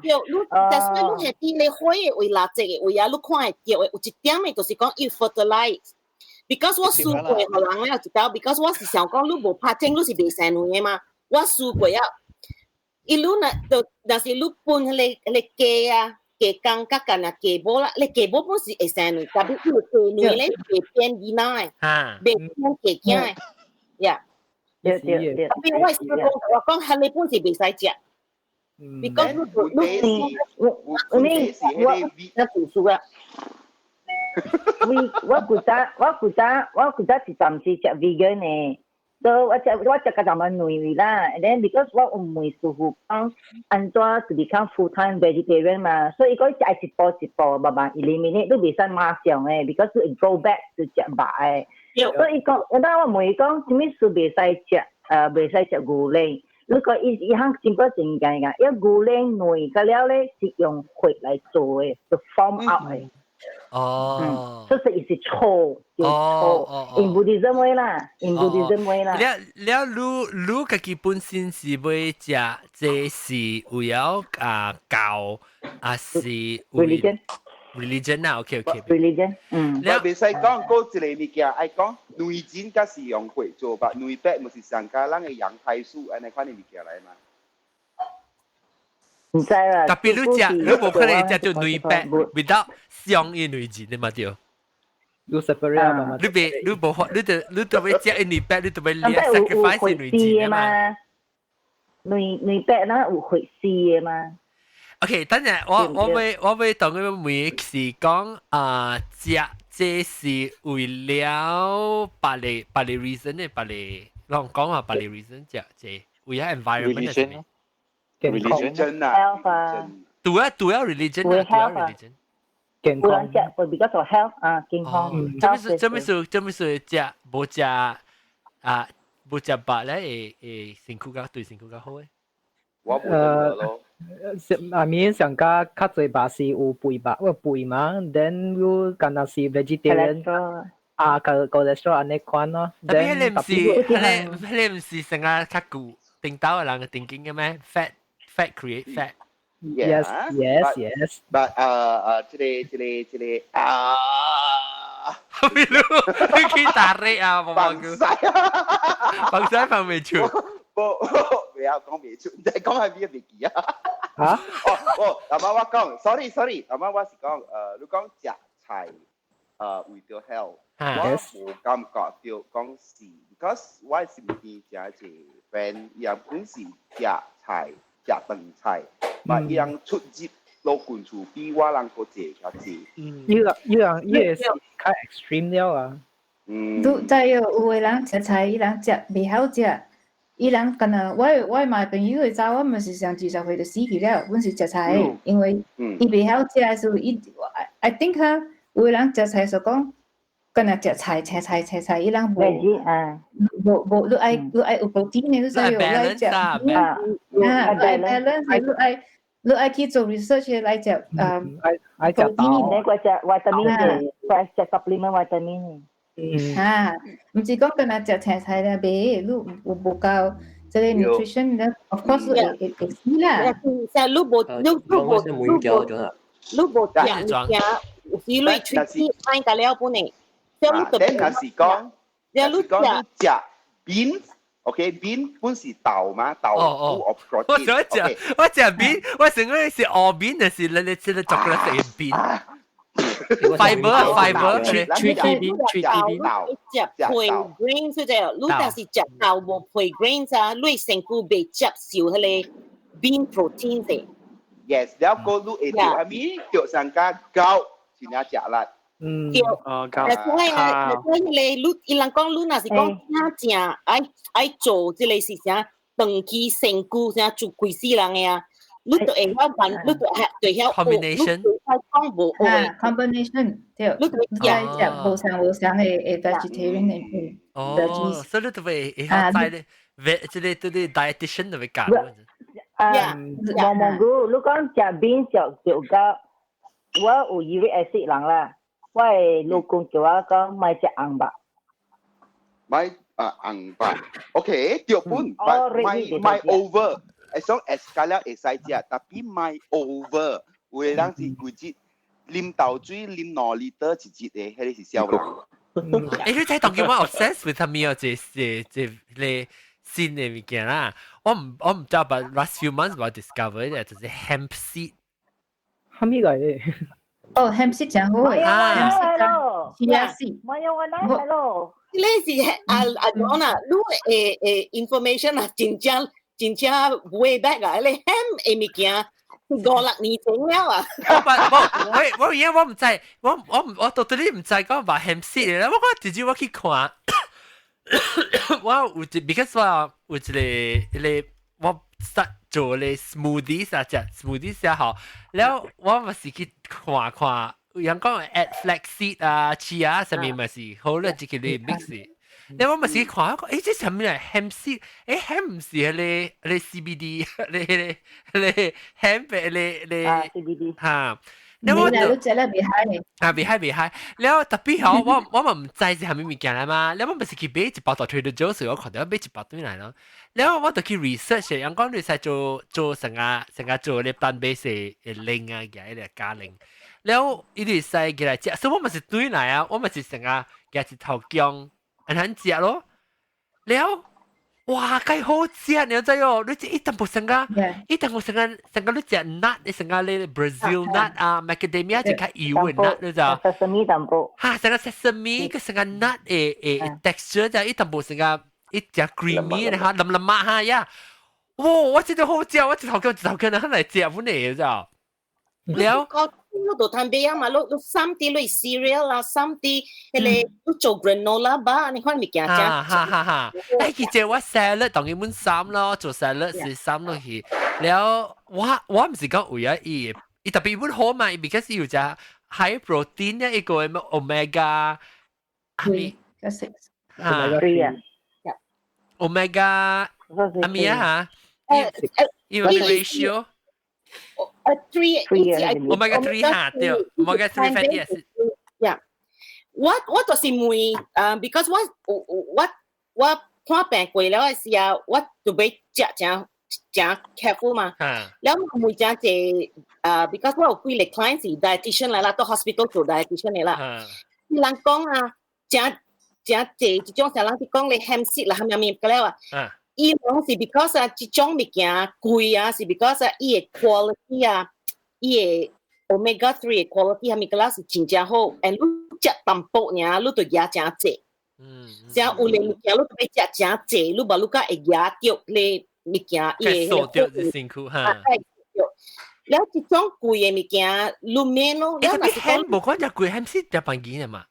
對，你但是你係佇咧火的位、垃圾的位啊，你看會著的有一點的，就是講伊 fertilize。Because 我試過，予人了一道，because 我是想講你無拍精，你是袂生卵的嘛。我試過啊，伊你若就若是你分彼個彼個雞啊，雞公佮干若雞母啦，你雞母本是會生卵，但係伊雞卵咧袂變囡仔的，袂變雞囝的，呀。對對對。特別我是講，我講彼個本是袂使食。Because 你你我你我那讀書啊。我我古早我古早我古早是暫時食 vegan 的，所以我食我食較淡薄卵啦。And then because 我有問師傅講，按怎就 become full time vegetarian 嘛，所以伊講食一步一步慢慢 eliminate，你袂使馬上的，because 會 go back to 食肉的。所以伊講，那我問伊講，啥物事袂使食？袂使食牛奶。如果伊伊項真過真簡單，因為牛奶卵個了咧是用血來做的，就 form up 的。哦，所以伊是錯，叫錯。In Buddhism 話啦，in Buddhism 話啦。了了，你你家己本身是欲食，這是為了啊教，還是 religion？ religion 啊，OK OK。 religion，嗯。了袂使講過一個物件，愛講卵精才是用血做吧，卵白毋是上加咱的羊胎素按呢款的物件來嘛。毋知啦。特別你食，你無可能食著卵白，without 上伊卵精的嘛對。你 separate 啊嘛？你別你無法，你就你就欲食伊卵白，你就欲 sacrifice 伊卵精的嘛。卵卵白那有血絲的嘛？ OK，等陣我我欲我欲當佢問是講啊，食這是為了別个別個 reason 的，別個攏講啊，別個 reason 食這為了 environment 係咪？religion 啊，主要主要 religion 啊，主要 religion。健康。有人食會比較做 health 啊，健康。這麼是這麼是這麼是食無食啊，無食肉咧會會身軀較對身軀較好誒。我無咯。啊，面上加較濟肉是有肥肉，有肥嘛，then 你敢若是 vegetarian 啊，個 cholesterol 按呢款咯。特別彼個毋是，彼個彼個毋是成個較舊頂頭的人嘅定見嘅咩？Fat fat create fat。 Yes. But 這個這個這個啊，你去打你啊，毛毛哥。放屎放袂出。無，不要講袂出，你講係邊個袂記啊？嚇？哦哦，阿媽我講，sorry sorry，阿媽我是講，你講食菜，為著 health，我無感覺著講是，because 我身邊誠濟 friend，伊人本是食菜食飯菜，嘛伊人出入老近厝比我人閣濟較濟。伊個伊個伊個是較 extreme 了啊。嗯。都在有有的人食菜，伊人食袂曉食。伊人敢若我我嘛朋友的查某嘛是上20歲就死去了，阮是食菜的，因為伊袂曉食的時候，伊 I think 哈，有的人食菜就講，敢若食菜青菜青菜，伊人無無無，你愛你愛有 protein 的，你知無？你愛食啊，你愛 balance，你愛你愛去做 research 來食啊，愛愛食豆，你個食 vitamin，個食 supplement vitamin。啊，毋是講敢若食青菜咧，袂，你有無夠這個 nutrition 咧，of course 會會會死啦。即你無你你無你無你無食物件，有時你喙齒歹甲了本呢。你若是講，你講食 beans，OK，bean 本是豆嘛，豆 full of protein。我想食，我食 bean，我想講是烏 bean，還是你你這個巧克力 bean？ fiber fiber 喙齒邊喙齒邊食配 grains 就你若是食豆無配 grains 啊，你身軀袂接受彼個 bean protein 的。 Yes，了個你會著啥物？著上加高，真正食力。嗯。對。但是咧，但是咧，你伊人講你若是講真正愛愛做這個是啥長期身軀啥做規世人的啊，你就會曉問，你就係對曉 combination，講無啊 combination 對，你就食食無相無相的 vegetarian 的。哦，所以你就會會曉知咧，這個這個 dietitian 就會教。啊，毛毛菇，你講食 beans 就就較，我有 uric acid 人啦，我的老公叫我講莫食紅肉。莫啊紅肉，OK，對本，莫莫 over，會講會加了會使食，tapi 莫 over，有的人是規日啉豆水啉2 liter 一日的，彼個是痟人。欸，你睇當叫我 obsessed with 啥物啊？這這這個新的物件啦，我毋知，but last few months 我 discover 嘅就是 hemp seed。啥物來的？哦，hemp seed 真好嘅，hemp seed chia seed。我有我來咯。你是啊啊講啊，你誒誒 information 啊，真正真正 way back 啊，你 hemp 的物件五六年前了啊。我我我而家我毋知，我我唔我到底毋知講話 hemp seed 咧，我講直接我去看，我有一 because 我有一個一個我 start 做咧 smoothie 啥食 smoothie 啥好，了我嘛是去看看，有人講 add flaxseed 啊、chia 啥物嘛是好咧，這個咧 mix。你我嘛是去看，我講欸，這啥物嚟 hemp seed？欸，hemp 毋是彼個彼個 CBD，彼個彼個 hemp 彼個彼個 CBD 哈。你我就食了袂歹。啊，袂歹袂歹。了 tapi 吼，我我嘛毋知是啥物物件來嘛。了我毋是去買一包到 Trader Joe's，我看到買一包轉來咯。了我就去 research，人講你使做做成個成個做咧 plant based 的靈啊，嘅個加靈。了伊就使起來食，所以我嘛是轉來啊，我嘛是成個夾一頭薑，按按食咯。了，哇，介好食，你知哦？你這一淡薄成個，一淡薄成個成個你食 nut，你成個咧 Brazil nut 啊，macadamia 就較油的 nut，你知道？ sesame 淡薄。哈，成個 sesame 個成個 nut 的的 texture 就一淡薄成個一隻 creamy 的哈，腍腍嘛哈呀！哇，我真的好食，我一頭腳一頭腳來食本嚟，你知道？了。你都貪買啊嘛，你你三啲你 cereal 啦，三啲彼個你做 granola bar，你看物件食。哈哈哈！欸，其實我 salad 當然本衫咯，做 salad 是衫落去。了，我我毋是講為咗伊，伊特別本好嘛，because 有隻 high protein 一個咩 omega，係咪？six。啊，omega 阿咩啊？伊個 ratio。 Three omega 3 哈對，omega 3 fatty acid。 Yeah，我我就是問，because 我我我看病過了的時候，我就欲食誠誠 careful 嘛。了我問誠濟，because 我有幾個 client 是 dietitian 來啦，到 hospital 做 dietitian 的啦。伊人講啊，誠誠濟這種啥人是講你 hemp seed 啦，啥物物個了啊。伊講是 because 啊，這種物件貴啊，是 because 啊，伊的 quality 啊，伊的 omega 3 的 quality 啥物個啦是真正好，and 你食淡薄爾，你就食誠濟。嗯。像有的物件你就欲食誠濟，你無你才會夯著你物件，伊會掃著辛苦哈。了這種貴的物件，你免咯。了若是講無講只貴，hemp seed 食便宜的嘛。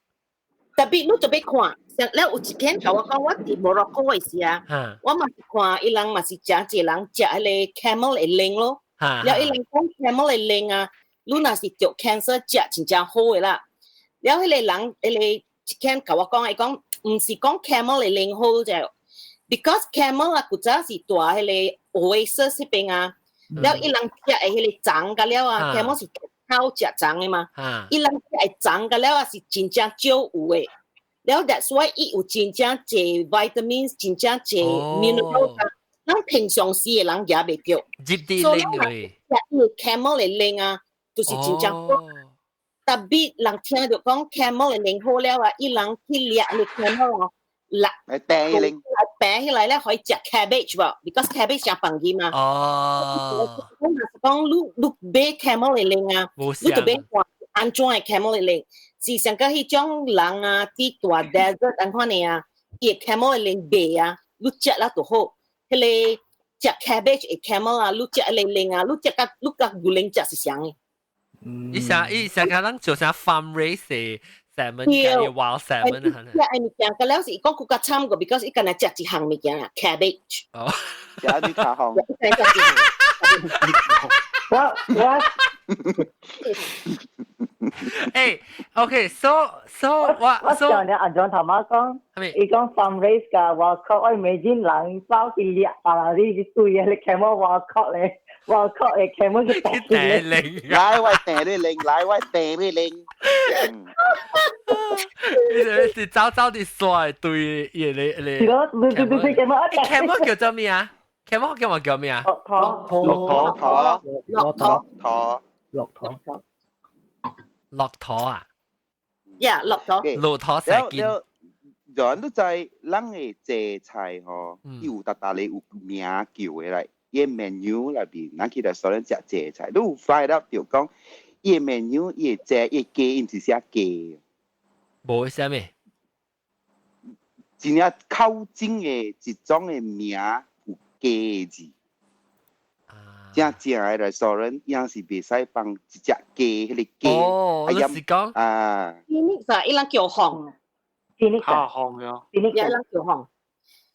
Tapi 你就欲看，像了有一天共我講，我佇摩洛哥的時啊，我嘛是看伊人嘛是誠濟人食彼個 camel 的奶咯。了伊人講 camel 的奶啊，你若是得 cancer 食真正好的啦。了彼個人，彼個一天共我講，伊講毋是講 camel 的奶好就，because camel 啊，古早是蹛彼個 oasis 彼邊啊，了伊人食的彼個蟲甲了啊，camel 是靠食蟲的嘛，伊人食的蟲甲了啊是真正少有的。了 that's why 伊有真正濟 vitamins，真正濟 mineral，咱平常時的人也袂著。入啲奶嘅。食伊 camel 的奶啊，就是真正好。Tapi 人聽著講 camel 的奶好了啊，伊人去掠你 camel 啊，掠病拎，病起來咧可以食 cabbage 無？because cabbage 誠便宜嘛。哦。我若是講你你買 camel 的奶啊，你就欲看按怎的 camel 的奶。是上個彼種人啊，佇大 desert 按款的啊，伊 camel 的奶賣啊，你食了就好。彼個食 cabbage 的 camel 啊，你食彼個奶啊，你食佮你佮牛奶食是相的。伊啥伊啥個人做啥 farm raise salmon 嘅 wild salmon。食的物件，個了是伊講閣較慘過，because 伊干焦食一項物件啊，cabbage。哦，食啲卡項。食一項。我我誒，OK，so 我我上日阿張頭媽講，伊講 farm raised 㗎，外國我 imagine 人走去掠啊，你對啊，你 camel 外國咧，外國嘅 camel 去掟零，來我掟你零，來我掟你零。你是走走啲帥對伊你你。是咯，對對對對，camel。 camel 叫做咩啊？camel 叫我叫咩啊？駱駝，駱駝，駱駝，駝，駱駝，駱駝啊？呀，駱駝。駱駝石見。人都知，咱的濟菜吼，伊有逐逐個有名叫的來，伊 menu 內邊，咱去 restaurant 食濟菜，你有 find out 著講，伊 menu 伊的濟伊雞，伊毋是寫雞。無寫咩？真正口真的一種的名有雞字。正正的 restaurant 伊是袂使放一隻雞，彼個雞。哦，你是講啊？ Phoenix 啊，伊人叫紅。 Phoenix 啊，紅嘅。 Phoenix 伊人叫紅。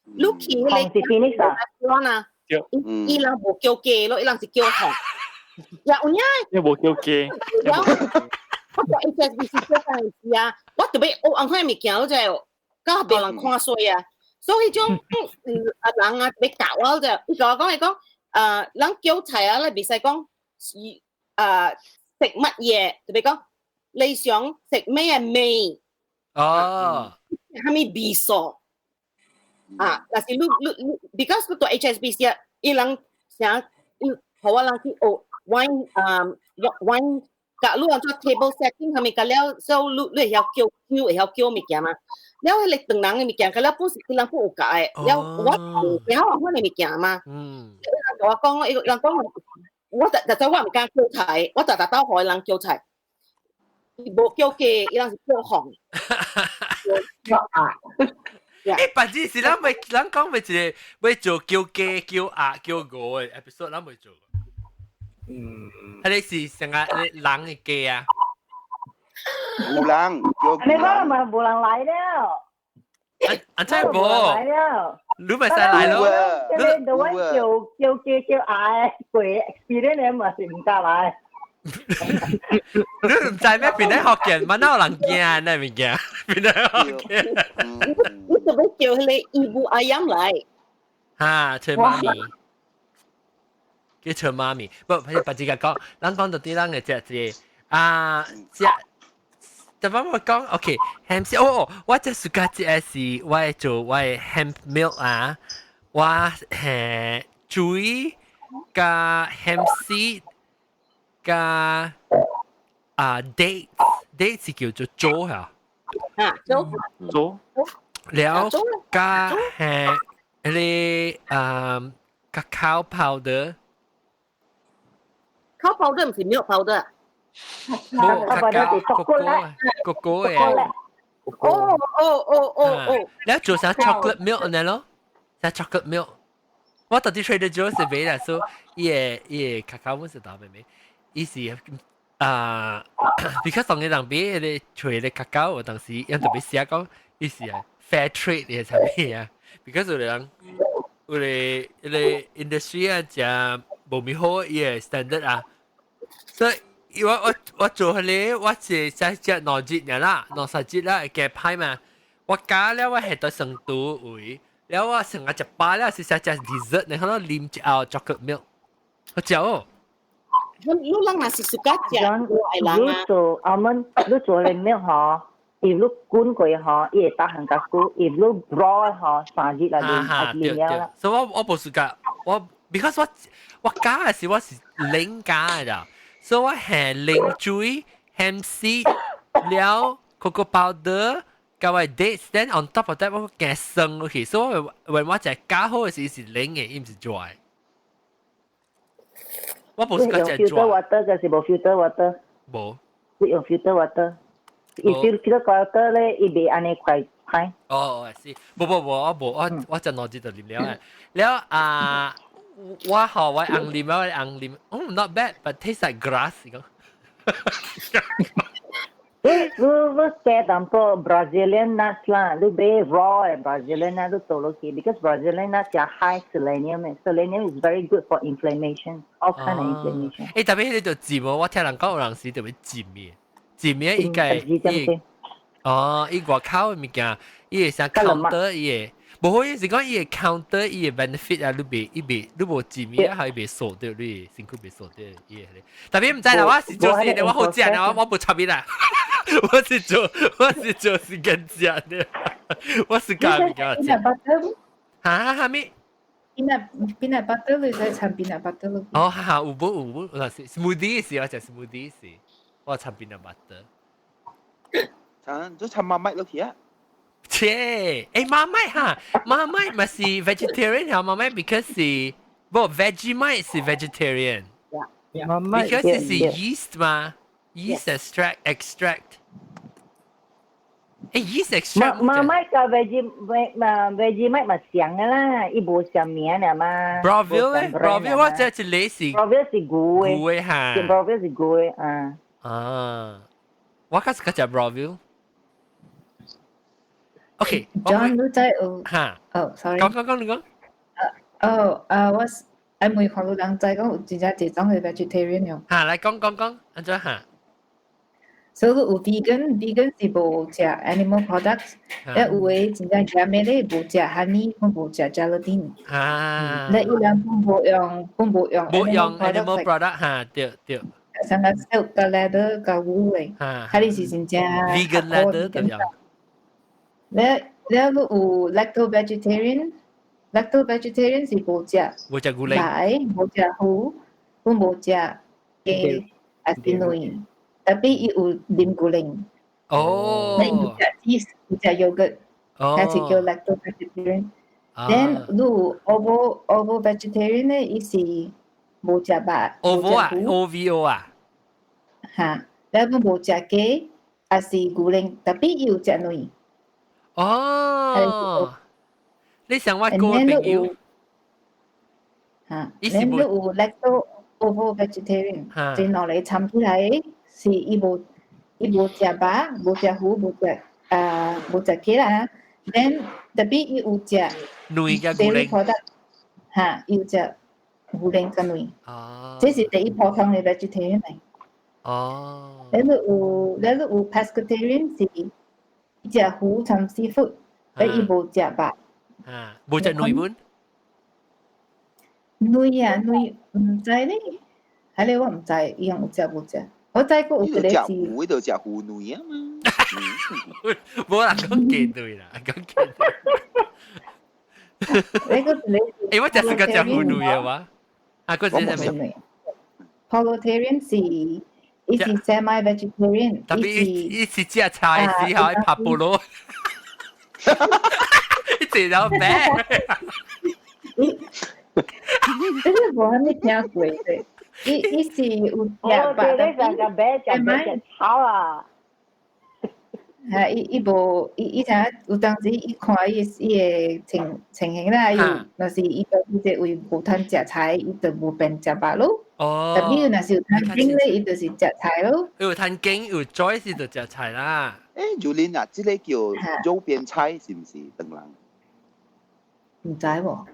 你去彼個紅是 Phoenix 啊？啊？伊人無叫雞咯，伊人是叫紅。呀，有影？伊無叫雞。我做 HSBC 做嗰陣時啊，我特別學紅款物件，我就較別人看衰啊。所以種啊人啊欲教我就，伊共我講伊講，人叫菜啊，你袂使講，食乜嘢，特別講你想食咩味？哦，啥物味素？啊，若是你你你，because 你做 HSBC 啊，伊人想伊予我人去學 wine 啊 wine。假如人做 table setting 係咪個了，所以你你會曉叫叫會曉叫物件嘛？了彼個唐人的物件，個了本是伊人本有教的，了我唔曉我的物件嘛。伊人共我講，伊人講，我實實在我毋敢叫菜，我逐逐兜予伊人叫菜，伊無叫雞，伊人是叫紅。啊！誒，白子是咱未，咱講未一個欲做叫雞、叫鴨、叫鵝的 episode，咱未做。彼個是成個人的雞啊？有人，你講咪無人來了。啊，真係無。來了。你咪使來咯。你你我叫叫雞叫鴨過 experience 嘛是毋敢來。你毋知咩？邊咧福建，乜有人驚那物件？邊咧福建？你特別叫彼個伊母 ayam 來。哈，找媽咪。叫找媽咪，不，白子講，咱講到啲咱嘅食一個啊，食。就幫我講，OK，hemp seed，哦，我這暑假這是我會做我的 hemp milk 啊，我係水加 hemp seed 加啊 dates，dates 是叫做棗嚇，啊，棗，棗，了加係彼個啊 cacao powder。 cacao powder 毋是 milk powder。冇，cacao 哥哥哥哥嘅。哦哦哦哦哦。你做啥 chocolate milk 呢咯？啥 chocolate milk？我到底 Trader Joe's 是買啦，所以伊個伊個 cacao 是大咩咩？伊是啊，because 當個人買彼個揣個 cacao，當時𪜶特別寫講，伊是啊 fair trade 的啥物啊？because 有人有個彼個 industry 啊，誠無咪好伊個 standard 啊，所以我我我做彼個我是才食兩日爾啦，兩三日啦會加歹嘛。我加了我係到成都位，了我成日食飽了是食食 dessert，然後啉一後 chocolate milk，好食哦。你你人若是 suka 食，我愛人啊。你做 almond，你做的 milk 吼，伊你滾過吼，伊會打很較久；伊你 raw 吼，3日來啉了啦。所以我我無 suka，我 because 我我加的是我是冷加的咋，所以我係冷水、hemp seed 了 cocoa powder。加我 dates，then on top of that 我加酸落去，所以我when 我食加好的時是冷的，伊毋是熱的。我無是講食 filter water 就是無 filter water。無。你用 filter water，伊 filter water 咧，伊袂按呢快歹。哦，是，無無無，我無，我我食兩日就啉了的。了啊，我予我翁啉，我翁啉，哦，not bad，but taste like grass 講。你你你加淡薄 Brazilian nuts 啦，你買 raw 嘅 Brazilian nuts 你做落去，because Brazilian nuts 有 high selenium 嘅，selenium is very good for inflammation, all kind of inflammation。誒，特別你就浸喎，我聽人講有人時特別浸嘅，浸嘅伊個伊，哦，伊外口嘅物件，伊會啥 counter 伊個。無好意是講伊會 counter 伊個 benefit 啊，你袂伊袂你無浸嘅，還袂掃掉你身軀袂掃掉伊個。特別毋知啦，我是做事的，我好食啦，我無插伊啦。我是做時間食的，我是教物件食。哈哈咩？Peanut butter 你使摻 peanut butter 咯。哦，哈哈，有無有無？有是 smoothie 是我食 smoothie 是，我摻 peanut butter。摻就摻 Marmite 落去啊！切，誒 Marmite 哈，Marmite 咪是 vegetarian 嚇，Marmite because 是無 Vegemite 是 vegetarian。 Because 是 yeast 嘛，yeast extract。誒，yeast extract。 Marmite 佮 Vegemite 嘛像嘅啦，伊無相名爾嘛。 Breville 咧，Breville 我知一個是。 Breville 是牛嘅。牛嘅哈。 Breville 是牛嘅啊。啊，我較是較食 Breville。OK。 John，你知有？哈。哦，sorry。講講講，你講。哦，啊，我愛問看有人知講有真正濟種嘅 vegetarian 喲。哈，來講講講，按怎哈？所以有 vegan，vegan 是無食 animal products，咧有的真正嚴的咧無食 honey，無食 gelatin。啊。咧伊人攏無用，攏無用。無用 animal product 哈，對對。像個 silk 佮 leather 佮 wool 的，佢哋是真正 vegan leather 對唔？咧咧，有 lacto vegetarian，lacto vegetarian 是無食無食牛奶，奶，無食魚，攏無食雞，還是卵。特別伊有啉牛奶。哦。那伊有食 cheese，有食 yogurt，還是叫 lacto vegetarian。Then 你有 ovo vegetarian 咧，伊是無食肉。 ovo 啊，OVO 啊。哈，了攏無食雞，還是牛奶，特別伊有食卵。哦，你想我個朋友？哈，然後有 lacto ovo vegetarian，這兩個摻起來是伊無食肉，無食魚，無食雞啦。Then 特別伊有食卵佮牛奶。哈，伊有食牛奶佮卵。哦。這是第一普通的 vegetarian 嚟。哦。然後有 pescatarian 是伊食魚摻 seafood，但伊無食肉。啊，無食卵本？卵啊，卵毋知咧，係咧我毋知，伊用有食無食。我知過有一個是。食魚就食魚卵啊嘛。無啦，講雞對啦，講雞對。你個你。誒，我食是個食魚卵嘅話，啊，個是啥物？ Pollotarian 是，伊是 semi vegetarian。特別伊是食菜時候，伊拍菠蘿。伊坐到白。這個無啥物聽過的，伊是有食肉，對，你食白食白食草啊。嚇！伊無伊伊啥有當時伊看伊的情形啦，伊若是伊到伊這位無通食菜，伊就無變食肉咯。哦。特別若是有趁經咧，伊就是食菜咯。有趁經有 choice 就食菜啦。誒，Julin 啊，這個叫肉邊菜是毋是？當人？毋知喎。哦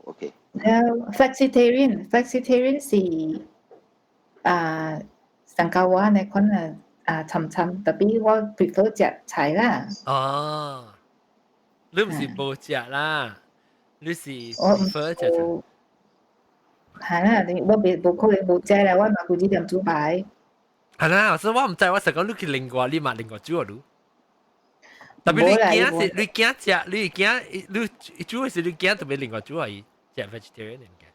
，OK。了，flexitarian，flexitarian 是啊，上教我呢可能啊，參參，特別我 prefer 食菜啦。哦，你毋是無食啦，你是 prefer 食菜。係啦，你我袂無可能無食啦，我嘛規日踮煮飯。係啦，所以我毋知，我實講你去另外，你嘛另外煮啊，你。特別你驚是，你驚食，你驚你煮的是你驚特別另外煮啊，伊食 vegetarian 物件。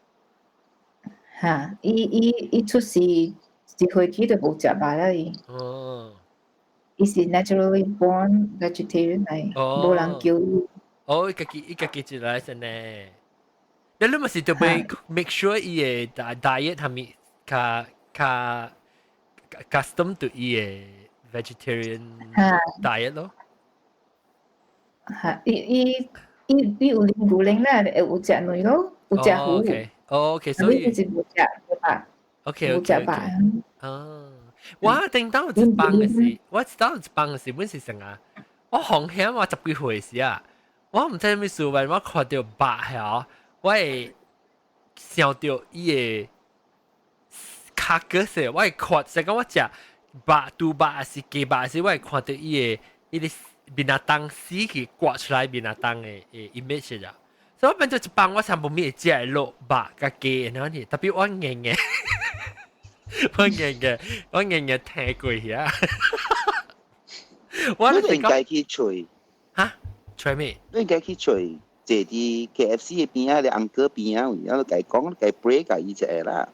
嚇，伊出世一歲起就無食肉啦伊。哦。伊是 naturally born vegetarian 嚟，無人叫伊。哦，伊家己一來先呢。你咪是特別 make sure 伊的 diet 係咪較較 custom to 伊的 vegetarian diet 咯？嚇，伊有啉牛奶啦，會有食卵咯，有食魚。 OK，所以是無食肉。 OK 無食肉。哦，我頂當有一幫嘅時，我當有一幫嘅時，本是成啊，我紅險我十幾歲時啊，我毋知咩事，我看到肉曉，我會想到伊個卡個色，我會看，成講我食肉豬肉還是雞肉時，我會看到伊個伊個面仔當死去刮出來面仔當的 image 啊。所以我變做一幫我全部咪會食的肉肉佮雞，然後呢，特別我硬硬。我硬嘅，我硬硬聽過遐。我應該去揣哈？揣咩？你應該去揣坐佇 KFC 的邊仔，咧 uncle 邊仔位，啊，共伊講，共伊 pray 共伊一下啦。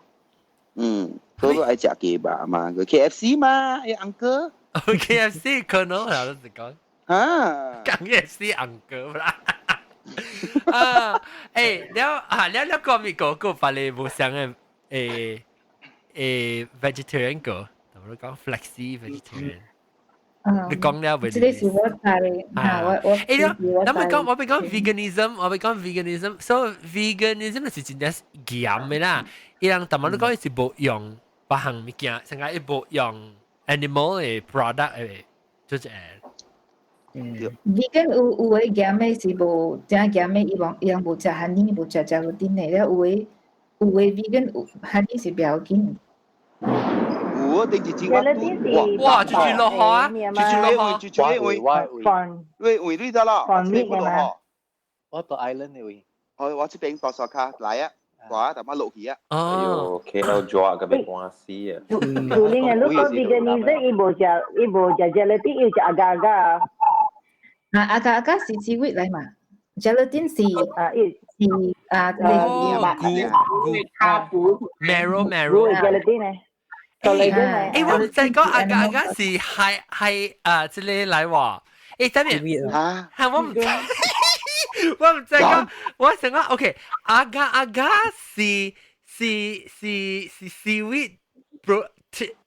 嗯，都都愛食雞肉嘛，個 KFC 嘛，伊 uncle。 KFC 可能啊，就是講。啊。講 KFC uncle 啦。啊，欸，了啊，了了個咪個個別个無相的欸。誒 vegetarian 個，同我講 flexi vegetarian。你講了未？這個是我知，嚇我我。誒，你，我講我咪講 veganism，我咪講 veganism，so veganism 是真正嚴的啦。伊人逐擺你講伊是無用別項物件，成個伊無用 animal 的 product 的，就是。嗯。vegan 有有的嚴的是無正嚴的，伊無伊人無食 honey，無食 gelatin 的，了有的有的 vegan 有 honey 是不要緊。有啊，頂一支我哇，就住落雨啊，就住落雨，就住位位位你得啦，放落雨。我到 island 的位。我我這邊大沙卡來啊，我淡仔落去啊。哦，KL 抓個被關死啊。有另啊，如果 veganism 伊無食，伊無食 gelatin，伊食 agar agar。啊，agar agar 是 seaweed 來嘛？gelatin 是啊，伊是啊，菇菇 marrow marrow gelatin 呢？欸，我毋知講 agar agar 是係係啊，這個來話，欸，等陣啊，係我毋知，我毋知講，我想講，OK，agar agar 是是是是 seaweed pro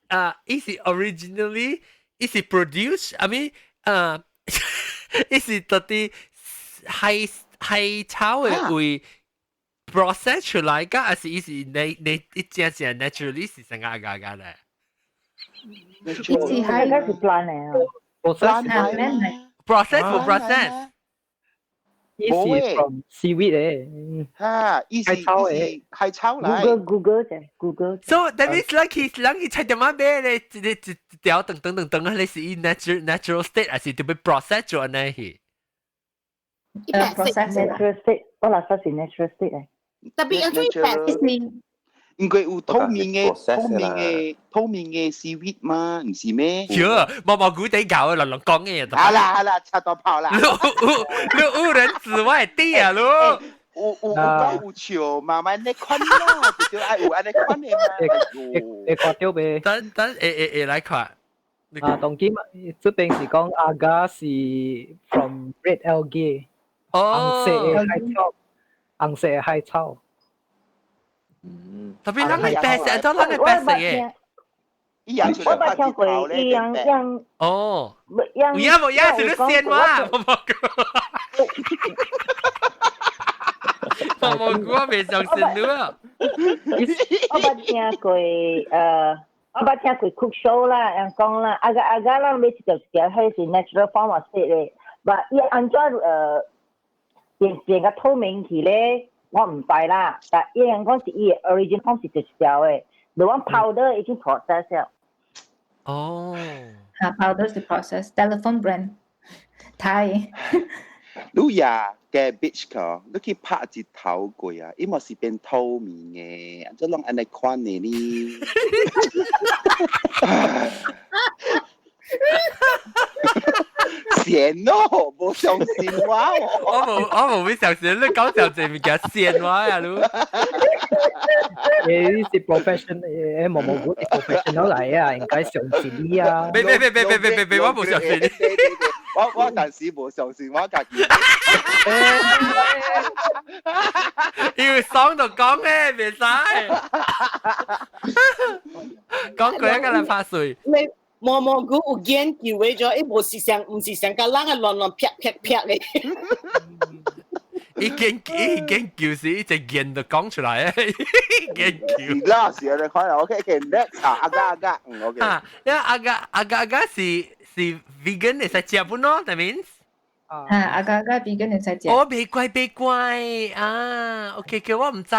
啊，伊是 originally 伊是 produce，I mean 啊，伊是到底海海草的位 process 出來㗎，還是伊是你你一正正 naturally 是成個 agar agar 咧？伊是海是 plant 嚟啊，process process 無 process，伊是 from seaweed 誒，哈，伊是海草誒，海草來。 Google Google 者 Google。 So that means like 佢人佢菜店仔買咧，一個一條長長長長啊，你是伊 natural natural state，還是特別 process 做按呢去？process natural state，我來說是 natural state 誒。特別有種白因為有透明嘅、透明嘅、透明嘅 seaweed 嘛，唔是咩？喲，毛毛菇地搞，亂亂講嘅。好啦好啦，插到炮啦！你誤人子外地啊，你！有有有講有笑，慢慢的款咯，就愛有按呢款的嘛。會會看到未？等等，會會會來看。啊，當今這邊是講 agar 是 from red algae，紅色的海草，紅色的海草。嗯，特別咱係白色，都咱係白色嘅。我捌聽過伊樣樣。哦，有影無影是你先話，毛毛菇。毛毛菇我未相信你啊。我捌聽過，我捌聽過 cook show 啦，人講啦，agar agar 咱買一條一條，彼是 natural form of state 咧，但伊按怎變變個透明去咧？我毋知啦，但伊人講是伊 origin form 是一條的，the one powder 已經 process 了。哦，啊，powder 是 process，telephone brand，睇。你呀 cabbage 可，你去拍一頭過啊，伊嘛是變透明的，按怎攏按呢款的呢？鹹咯，無相信我。我無我無會相信，你講上這物件鹹我啊，你。欸，你是 professional，欸，毛毛菇是 professional 來啊，應該相信你啊。別別別別別別別，我無相信你。我我暫時無相信我家己。因為爽就講咧，袂使。講過一個來拍碎。你毛毛菇有研究的咗，伊無是像，毋是像個人啊亂亂劈劈劈的。已經就是一隻言就講出來，研究。啦，是啊，你看啦，OK OK，next 啊，agar agar，嗯，OK。啊，你 agar agar agar 是 vegan 會使食本咯，that means。啊，agar agar vegan 會使食。哦，袂怪袂怪啊，OK OK，我毋知，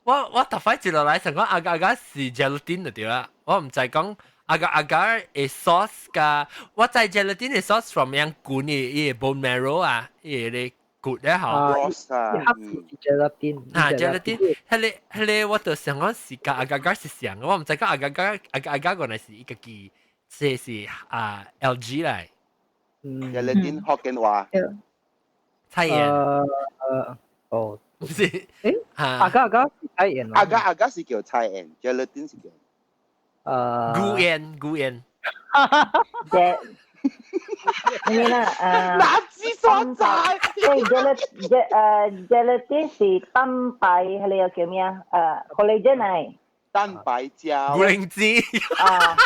我頭擺接落來想講 agar agar 是 gelatin 就對啦，我毋知講 agar agar 的 source 㗎，我知 gelatin 的 source from 樣管的伊個 bone marrow 啊，伊個骨咧吼。啊，gelatin。啊，gelatin，彼個我就想講是佮 agar agar 是像，我毋知講 agar agar agar agar 原來是伊家己，這是啊 algae 來。嗯，gelatin 福建話。菜鹽。哦，唔是，誒，agar agar 是菜鹽。 agar agar 是叫菜鹽，gelatin 是叫。菇鹽，菇鹽。這咩啦？垃圾所在。誒，gelatin 是蛋白，彼個叫咩啊？collagen 嚟。蛋白膠。古靈精。啊。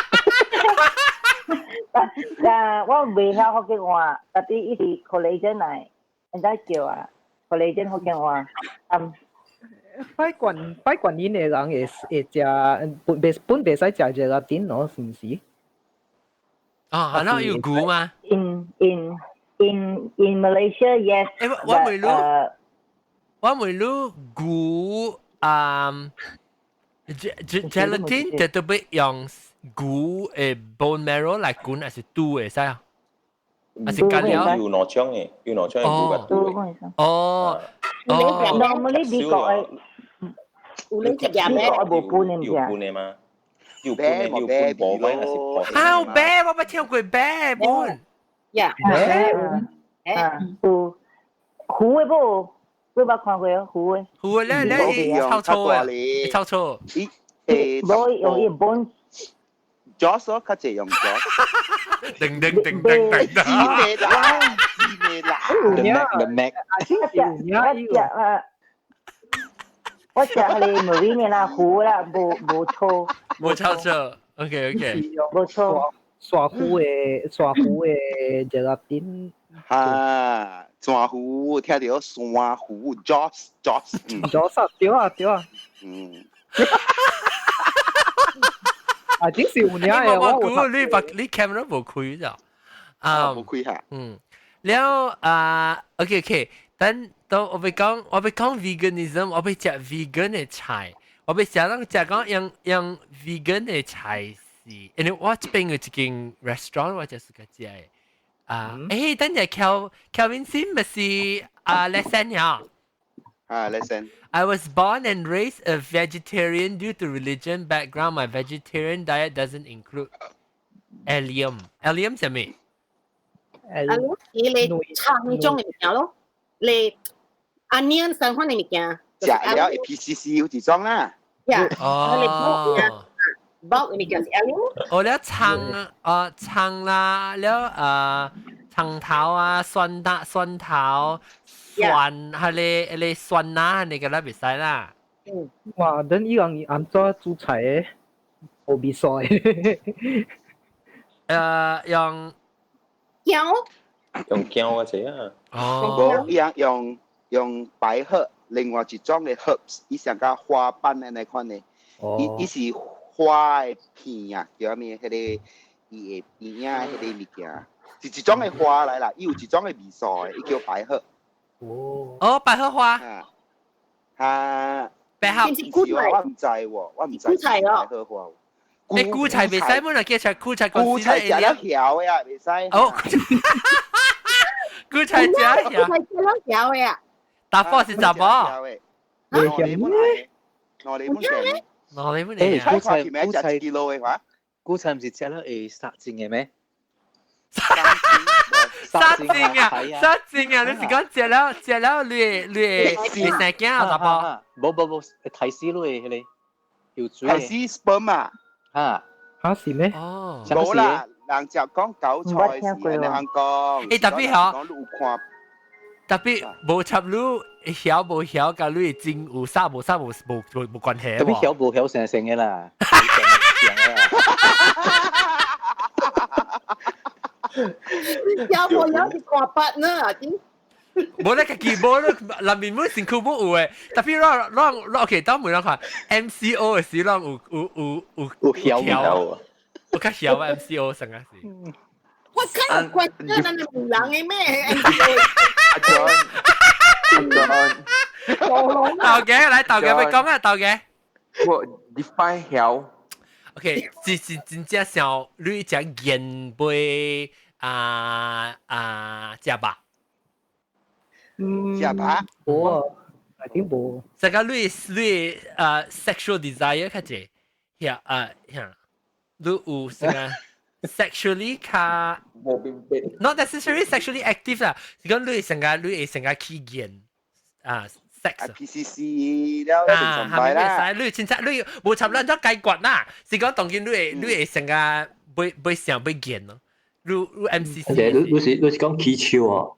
啊，我袂曉福建話，但是伊是 collagen 嚟，人家叫啊，collagen 福建話。嗯。拜觀拜觀音的人會食本袂使食 gelatin 咯，是毋是？啊，係咯，有菇嗎？In Malaysia, yes. 誒，我問你，我問你菇啊，gelatin 就特別用菇的 bone marrow 來滾，還是豬會使啊？還是乾料？有兩種的，有兩種的菇佮豬的。哦。哦，normally 美國的，有你食咩？美國無分的有分的嗎？有分的，有分無分還是破？啊，有白，我捌聽過白本。呀，白，啊，有糊的無？你捌看過哦，糊的。糊的咧咧，臭臭啊，臭臭。誒，無用伊本。 Joss 咯，較濟用 Joss。叮叮叮叮叮。知咩啦？知咩啦？The Mac The Mac。我食啊，我食彼個 marine 啦，糊啦，無臭。無臭臭，OK OK。無臭。沙糊的 gelatin。哈，山糊聽著山糊，Joss Joss。 Joss 對啊對啊。嗯。啊，這是有影的，我估你把你 camera 無開咋？啊，無開下。嗯，了啊，OK OK，等到我欲講 veganism，我欲食 vegan 的菜，我欲食人食講用 vegan 的菜是，因為我這邊有一間 restaurant 我就是個食的。啊，誒，等陣 Kelvin Sim 咪是啊，lesson 呀？啊，lesson。 I was born and raised a vegetarian due to religion background. My vegetarian diet doesn't include allium. Allium 係咩？ allium 是你葱種的物件咯，你 onion 相款的物件。食了 PCC 有一種啦。呀，哦，包的物件是 allium。哦，了葱啊，葱啦，了啊，葱頭啊，蒜大蒜頭。蒜，彼個蒜啊，你個咱袂使啦。嗯。哇，等伊人按怎煮菜的？無味素的。用薑。用薑或者啊。哦。無，伊人用百合，另外一種的 herbs，伊像佮花瓣按呢款的。伊是花的片啊，叫啥物？彼個伊的片啊，彼個物件，是一種的花來啦。伊有一種的味素的，伊叫百合。哦，哦，百合花。啊，百合。我毋知喎，我毋知百合花。你菇菜袂使，本來叫出菇菜，菇菜食了曉的啊，袂使。哦，菇菜食曉。菇菜食了曉的啊。答火是查某。兩厘本來，兩厘本來。兩厘本來。誒，菇菜菇菜幾多的話？菇菜毋是食了會殺精的咩？殺精啊！殺精啊！你是講食了你生囝啊？查某？無無無，會刣死你的彼個，有水。刣死 sperm 啊？哈？哈是咩？哦，無啦，人就講韭菜是按呢樣講。誒，特別嗬，特別無插你曉無曉，佮你精有殺無殺無關係。特別曉無曉成成的啦。曉無曉是看筆呢，真。無咧家己無咧，內面每身軀冇有嘅，特別讓讓讓 OK，當每人看 MCO 嘅時，讓有有有有有曉有較曉啊 MCO 成個是。我看關真係冇人嘅咩？阿 John，阿 John，豆嘅來豆嘅，咪講啊豆嘅。我 define 曉。 OK，是是真正像你食鹽杯啊啊食肉。食肉？無啊，I think 無。這個你你啊 sexual desire 較濟，遐啊遐，你有啥個 sexually 較 not necessarily sexually active 啦，是講你成個你會成個起見啊 sex。 PCC 了啊，係咪會使？你凊彩你無插咱怎解決啦？是講當今你會你會成個欲欲想欲見咯。你你 MCC。你你是你是講起手哦？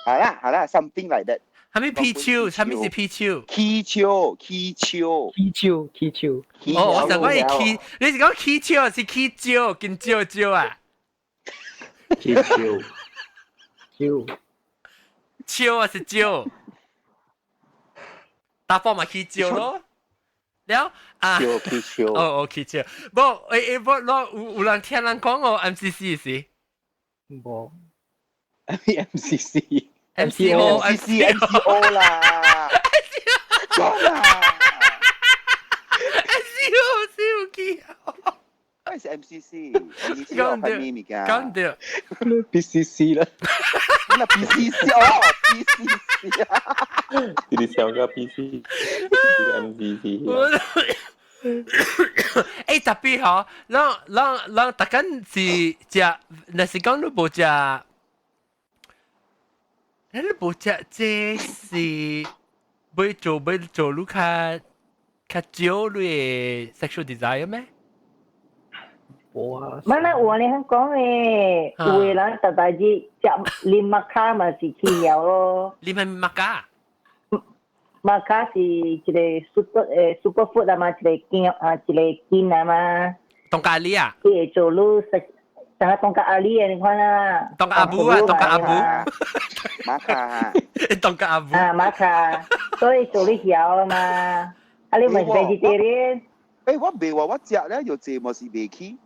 係啦係啦，something like that。係咪皮手？係咪是皮手？起手起手起手起手。哦，我想講係起，你是講起手還是起蕉？跟蕉蕉啊？起手。手。手還是蕉？打波嘛起蕉咯。了啊，起手。哦哦，起手。無誒誒，無，攞有有人聽人講哦，MCC 是？無。 MCC。 MCO MCC MCO 啦，講啦，MCO 笑起，係是 MCC，講對，講對，PCC 啦，那 PCC 哦，PCC 啊，你哋上個 PC，個 MCC。誒特別嗬，咱咱咱逐間是食，若是講你無食。你無食這是欲做欲做你較較少你的 sexual desire 咩？無啊。唔係有你肯講嘅，有的人特大日食啉麥卡嘛是起曉咯。啉係麥卡？麥卡是一個 super 誒 super food 啊嘛，一個羹啊，一個根啊嘛。當咖喱啊？佢會做你食。但係當個阿里嘅，你看啊。當個阿布啊，當個阿布。馬卡。當個阿布。啊，馬卡，所以做你曉啊嘛。啊，你咪 vegetarian。誒，我未話我食咧，又這嘛是未起。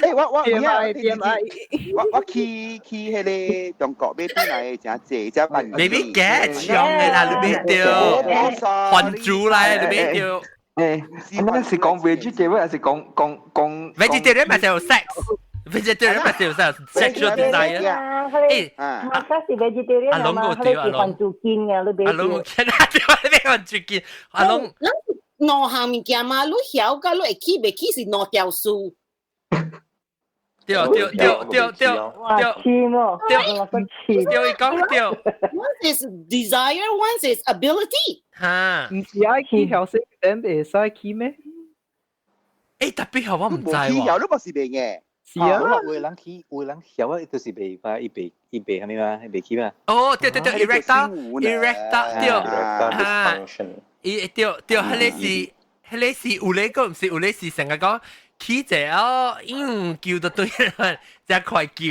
誒，我我我我去去彼個中國買轉來的誠濟，只萬。你別假搶的啦，你別丟，還珠來，你別丟。誒，那是講 vegetarian 還是講講講？vegetarian 咪就有 sex，vegetarian 咪就有 sex，sexual desire。誒，馬卡是 vegetarian 啊嘛，佢是還珠堅嘅，你別。阿龍我見啊，對，你別還珠堅，阿龍。兩項物件嘛，你曉甲你會起袂起是兩條事。對對對對對對，對，對，伊講對。 One is desire, one is ability。哈，毋是愛起曉識，等會使起咩？誒，特別好我毋知喎。起曉你嘛是袂嘅。是啊。有人起，有人曉啊，就是袂嘛，伊袂伊袂啥物嘛，伊袂起嘛。哦，對對對，erectile erectile 對，哈，伊對對，彼个是彼个是有咧個，毋是有咧是成個講。起者哦，嗯，叫就對啦，只快叫。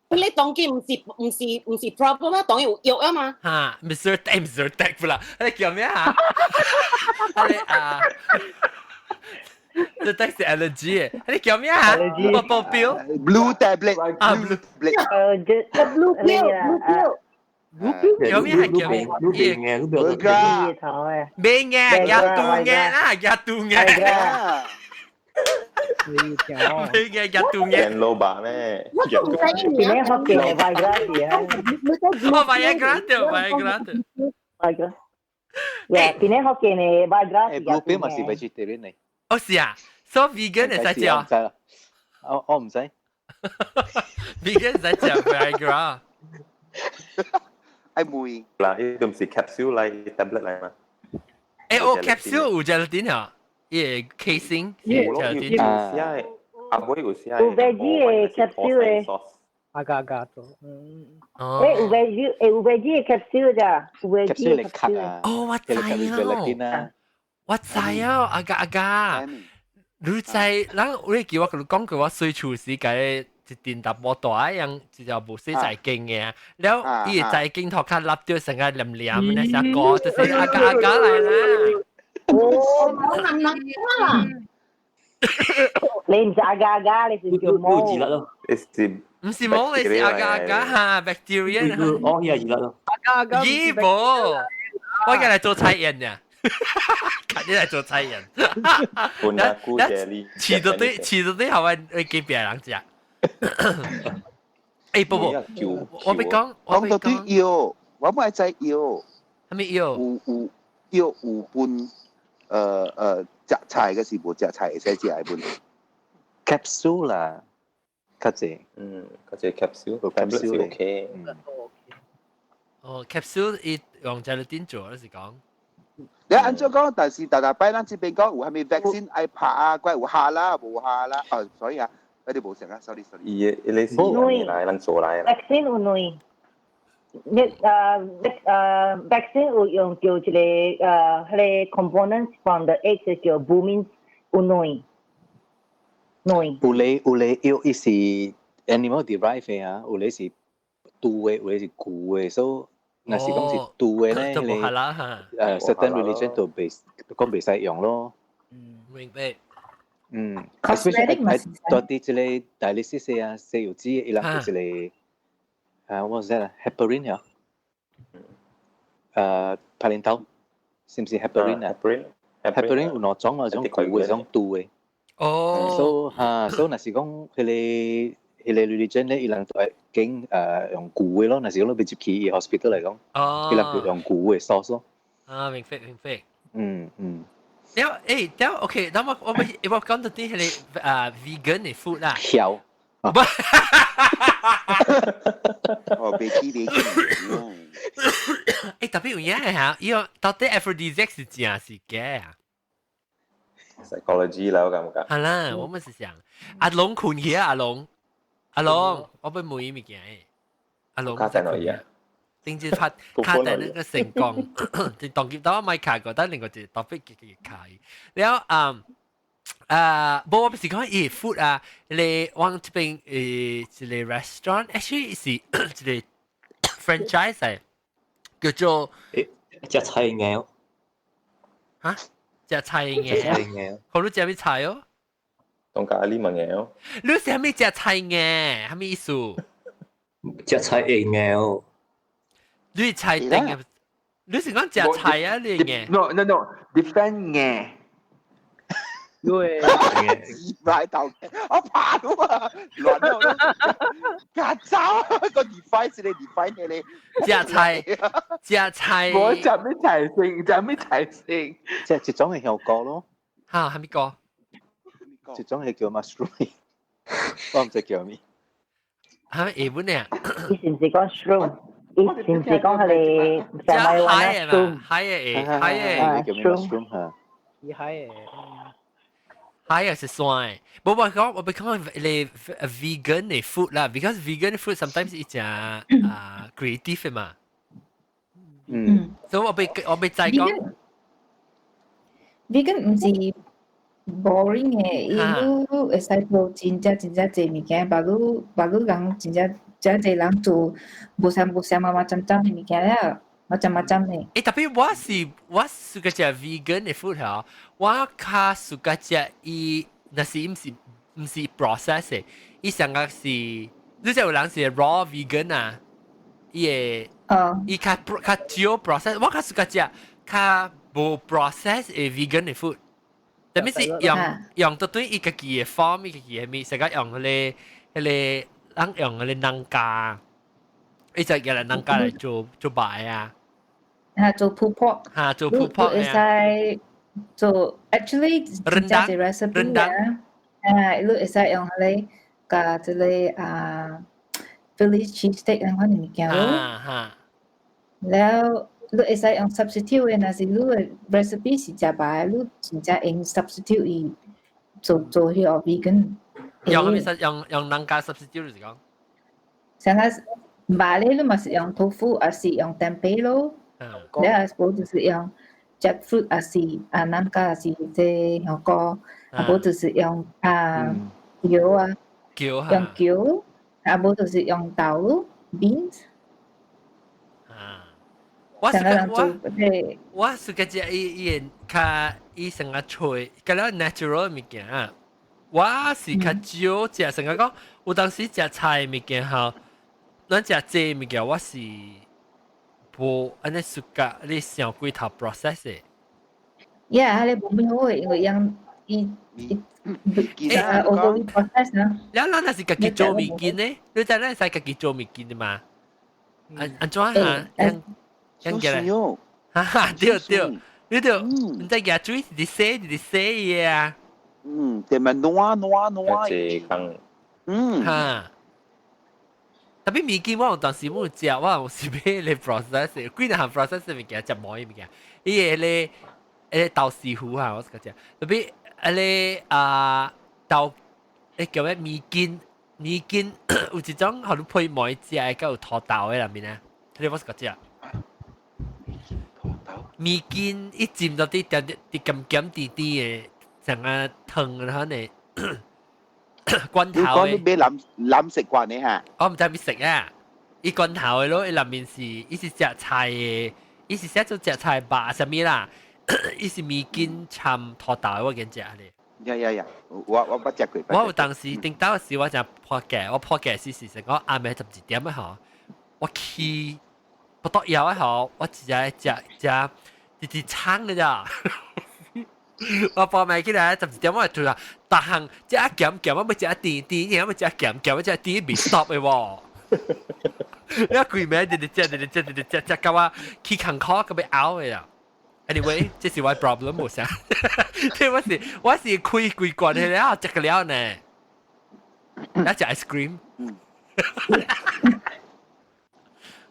你當今毋是毋是毋是 problem 啊，當然有藥啊嘛。哈，Mr. Mr. Tech 啦，你叫咩啊？你啊，這 Tech 是 allergy，你叫咩啊？Purple pill。 Blue tablet。啊，blue tablet。blue pill，blue pill。叫咩係叫咩？你嘅，你表嘅。咩嘅？加毒嘅啦，加毒嘅。咩嘅加毒嘅？人老闆咩？我唔知你學嘅 Viagra 啊？哦，Viagra 對，Viagra 對。 Viagra。呀，邊個學嘅呢？Viagra 誒，blue pill 嘛是 vegetarian 嚟。哦是啊，所以 vegan 會使食。唔知啦，我我唔知。 vegan 會使食 Viagra。愛問。嗱，呢個唔是 capsule 嚟，tablet 嚟嘛？誒，我 capsule 有 gelatin 啊，伊個 casing 有咯，有有時阿妹有時有 veggie 的 capsule 的。阿加加做，嗯。誒，有 veggie 誒有 veggie 的 capsule 咋？有 veggie 的 capsule 啊。哦，我知啊。我知啊，阿加阿加，你知，咱你記我共你講過，我洗厝時共一陣淡薄大樣，一條無洗菜根嘅，了伊個菜根頭殼立掉成個黏黏，那隻歌就是阿加阿加來啦。哦，冇難難啦。你唔是阿加阿加，你是叫毛。熱咯。唔是毛，你是阿加阿加哈，bacteria。哦，係熱咯。阿加阿加。咦無，我今日做菜人呀。肯定嚟做菜人。半菇啫喱。遲到啲，遲到啲係咪會給別人食？欸，不不，我欲講，講到啲藥，我唔係知藥。係咪藥？有有藥有分，食菜嘅是無食菜會使食的分。 capsule 啦，較濟。嗯，較濟 capsule，capsule OK。哦，capsule 伊用在你點做？你是講？你按怎講？但是逐逐擺咱這邊講有啥物 vaccine 愛拍啊，怪有下啦，無下啦，哦，所以啊，我哋無成啊，sorry sorry。伊個伊個是啥來人做來啦？vaccine 有兩，你vaccine 有用叫一個彼個 component from the egg 叫 albumin 有兩兩。有咧有咧藥伊是 animal derived 的啊，有咧是豬的，有咧是牛的，所以若是講是豬的咧，就無下啦嚇。certain religion 就袂講袂使用咯。嗯，明白。嗯，especially 愛佇這個 dialysis 啊，洗藥子，伊人有一個啊，what was that 啊，heparin 嚇？排連頭，是毋是 heparin 啊？heparin 有兩種啊，一種牛的，一種豬的。哦。所以哈，所以若是講彼個 religion 咧，伊人就會揀用牛的咯。若是講你欲入去伊 hospital 來講，伊人就用牛的 source 咯。啊，明白明白。嗯嗯。了，欸，了，OK，那麼我講到啲係你啊 vegan 的 food 啦。曉。不。哦，別去別去。欸，特別有影嚇，伊個到底 aphrodisiac 是正是假啊？psychology 啦，我感覺。係啦，我們是想阿龍困起啊，阿龍，阿龍，我欲問伊物件。阿龍。卡在哪裡啊？頂次拍卡在那個成功，就當結到咪卡過，但另外一個 topic 嘅卡。了嗯。啊，無我不是講伊 food 啊，你往這邊一個 restaurant，actually 是一個 franchise 叫做食菜餚。嚇？食菜餚？菜餚。好，你食咩菜哦？當咖喱物餚。你食咩食菜餚？啥物意思？食菜會餚。你菜定嘅？你是講食菜啊？你餚？No no no，defend 餚。對，來頭，我怕到啊，亂到，曱甴個 define 是你 define 嘅你，食菜，食菜，我食咩菜性？食咩菜性？即係一種係香菇咯。嚇，係咪個？一種係叫 mushroom，我毋知叫咩。係咪日本啊？伊是毋是講 shroom？伊是毋是講彼個食蟹啊嘛？蟹嘅蟹嘅叫咩 mushroom 嚇？蟹嘅。蟹又是酸的，無我講我欲講你 vegan 的 food 啦，because vegan food sometimes 伊誠啊 creative 嘛。所以我欲再講。 vegan 毋是 boring 的，伊你會使做真正真正濟物件，別你別你人真正真濟人做無相無相嘛macam macam 的物件了，macam macam 的。欸，特別我 suka 食 vegan 的 food 嚇，我較 suka 食伊，若是毋是 process 的，伊上個是，你知有人是 raw vegan 啊，伊會，伊較較少 process，我較 suka 食較無 process 的 vegan 的 food。特別是用用到對伊家己的 form，伊家己的物，成個用彼個人用彼個農家，伊就用來農家來做做擺啊。嚇，做 pulled pork。嚇，做 pulled pork 會使做 actually 真正是 recipe 啊。啊，你會使用彼個共這個啊 Philly cheese steak 按款的物件咯。了，你會使用 substitute 的，若是你的 recipe 是食白，你真正用 substitute 伊做做彼個 vegan。用啥物用農家 substitute 就是講？像個肉咧，你嘛是用 tofu，抑是用 tempeh 咯。了，無就是用 jackfruit，抑是啊南瓜，抑是這香菇，啊無就是用啊油啊。蕎用蕎，啊無就是用豆咯，beans。啊，我是我我是個只伊伊較伊成個脆，較了 natural 物件。我是較少食，成個講有當時食菜物件吼，咱食這物件我是無按呢 suka 你想過頭 process 的。 Yeah，彼個無咩好的，因為用伊伊誒，overly process 啊。了，咱若是家己做物件呢？你知咱會使家己做物件的嘛？按按怎哈？樣樣起來？哈哈，對對，你就毋知舉水是佇洗是佇洗的啊？嗯，對咪挪挪挪。這工。哈。特別物件我有當時冇食，我有是買咧 process，幾若項 process 物件食無的物件，伊個咧誒豆豉糊啊，我是個食，特別啊咧啊豆，誒叫咩麵筋麵筋有一種予你配糜食的，佮有土豆的內面啊，彼個我是個食。麵筋一浸到啲點點啲鹹鹹甜甜的，成個湯然後呢罐頭的。你講你買藍藍色罐的哈？我毋知欲食啊！伊罐頭的咯，伊內面是伊是食菜的，伊是寫做食菜肉啥物啦？伊是麵筋摻土豆的，我見食咧。 Yeah yeah yeah！我捌食過。我有當時頂到時我就破格，我破格是是我暗暝11點的吼，我去不得了的吼，我直接食食直直撐的咋。我半暝起來十二點，我就突然逐項食鹹鹹，我欲食甜甜，然後欲食鹹鹹，欲食甜袂 stop 的喎。你規暝直直食直直食直直食食到我起工課閣欲嘔的啦。Anyway，這是我 problem 無啥。這我是開規罐的了，食個了呢。來食 ice cream。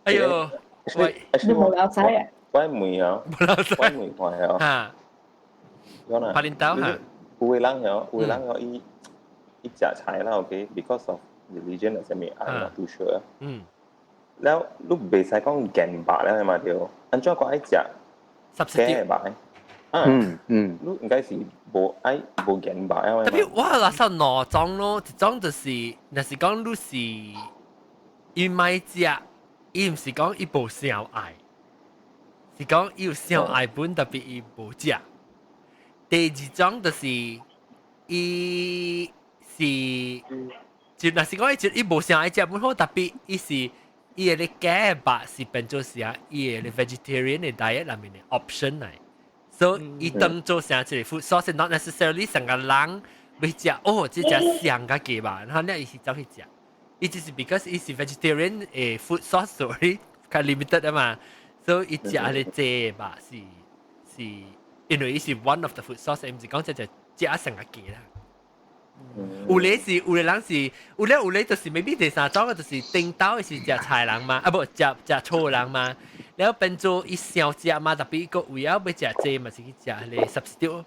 哎呦，喂，你無老細啊？我問啊，無老細，我問看下。哈。講柏林島哈。有的人哦，有的人哦，伊伊食菜啦，OK，because of religion 或啥物，I'm not too sure。了，你袂使講健肉了嘛對？按怎講愛食？十假肉。你應該是無愛無健肉啊。特別我垃圾兩種咯，一種就是，若是講你是伊莫食，伊毋是講伊無想愛，是講伊有想愛本，特別伊無食。第二種就是伊是，就若是講伊就伊無想愛食本好，特別伊是伊的假肉是變做是啊，伊的 vegetarian 的 diet 內面的 option 來。所以伊當做成一個 food source not necessarily 成個人欲食哦，這隻上較雞肉，然後呢伊是走去食，伊只是 because 伊是 vegetarian 的 food source 所以較 limited 啊嘛，所以伊食咧這肉是是因為伊是 one of the food source，毋是講這隻食成個雞啦。有咧是有的人是有咧有咧，就是 maybe 第三種就是頂頭是食菜人嘛，啊無食食醋人嘛，然後變做伊想食嘛，特別個為了欲食這嘛是去食彼個 substitute。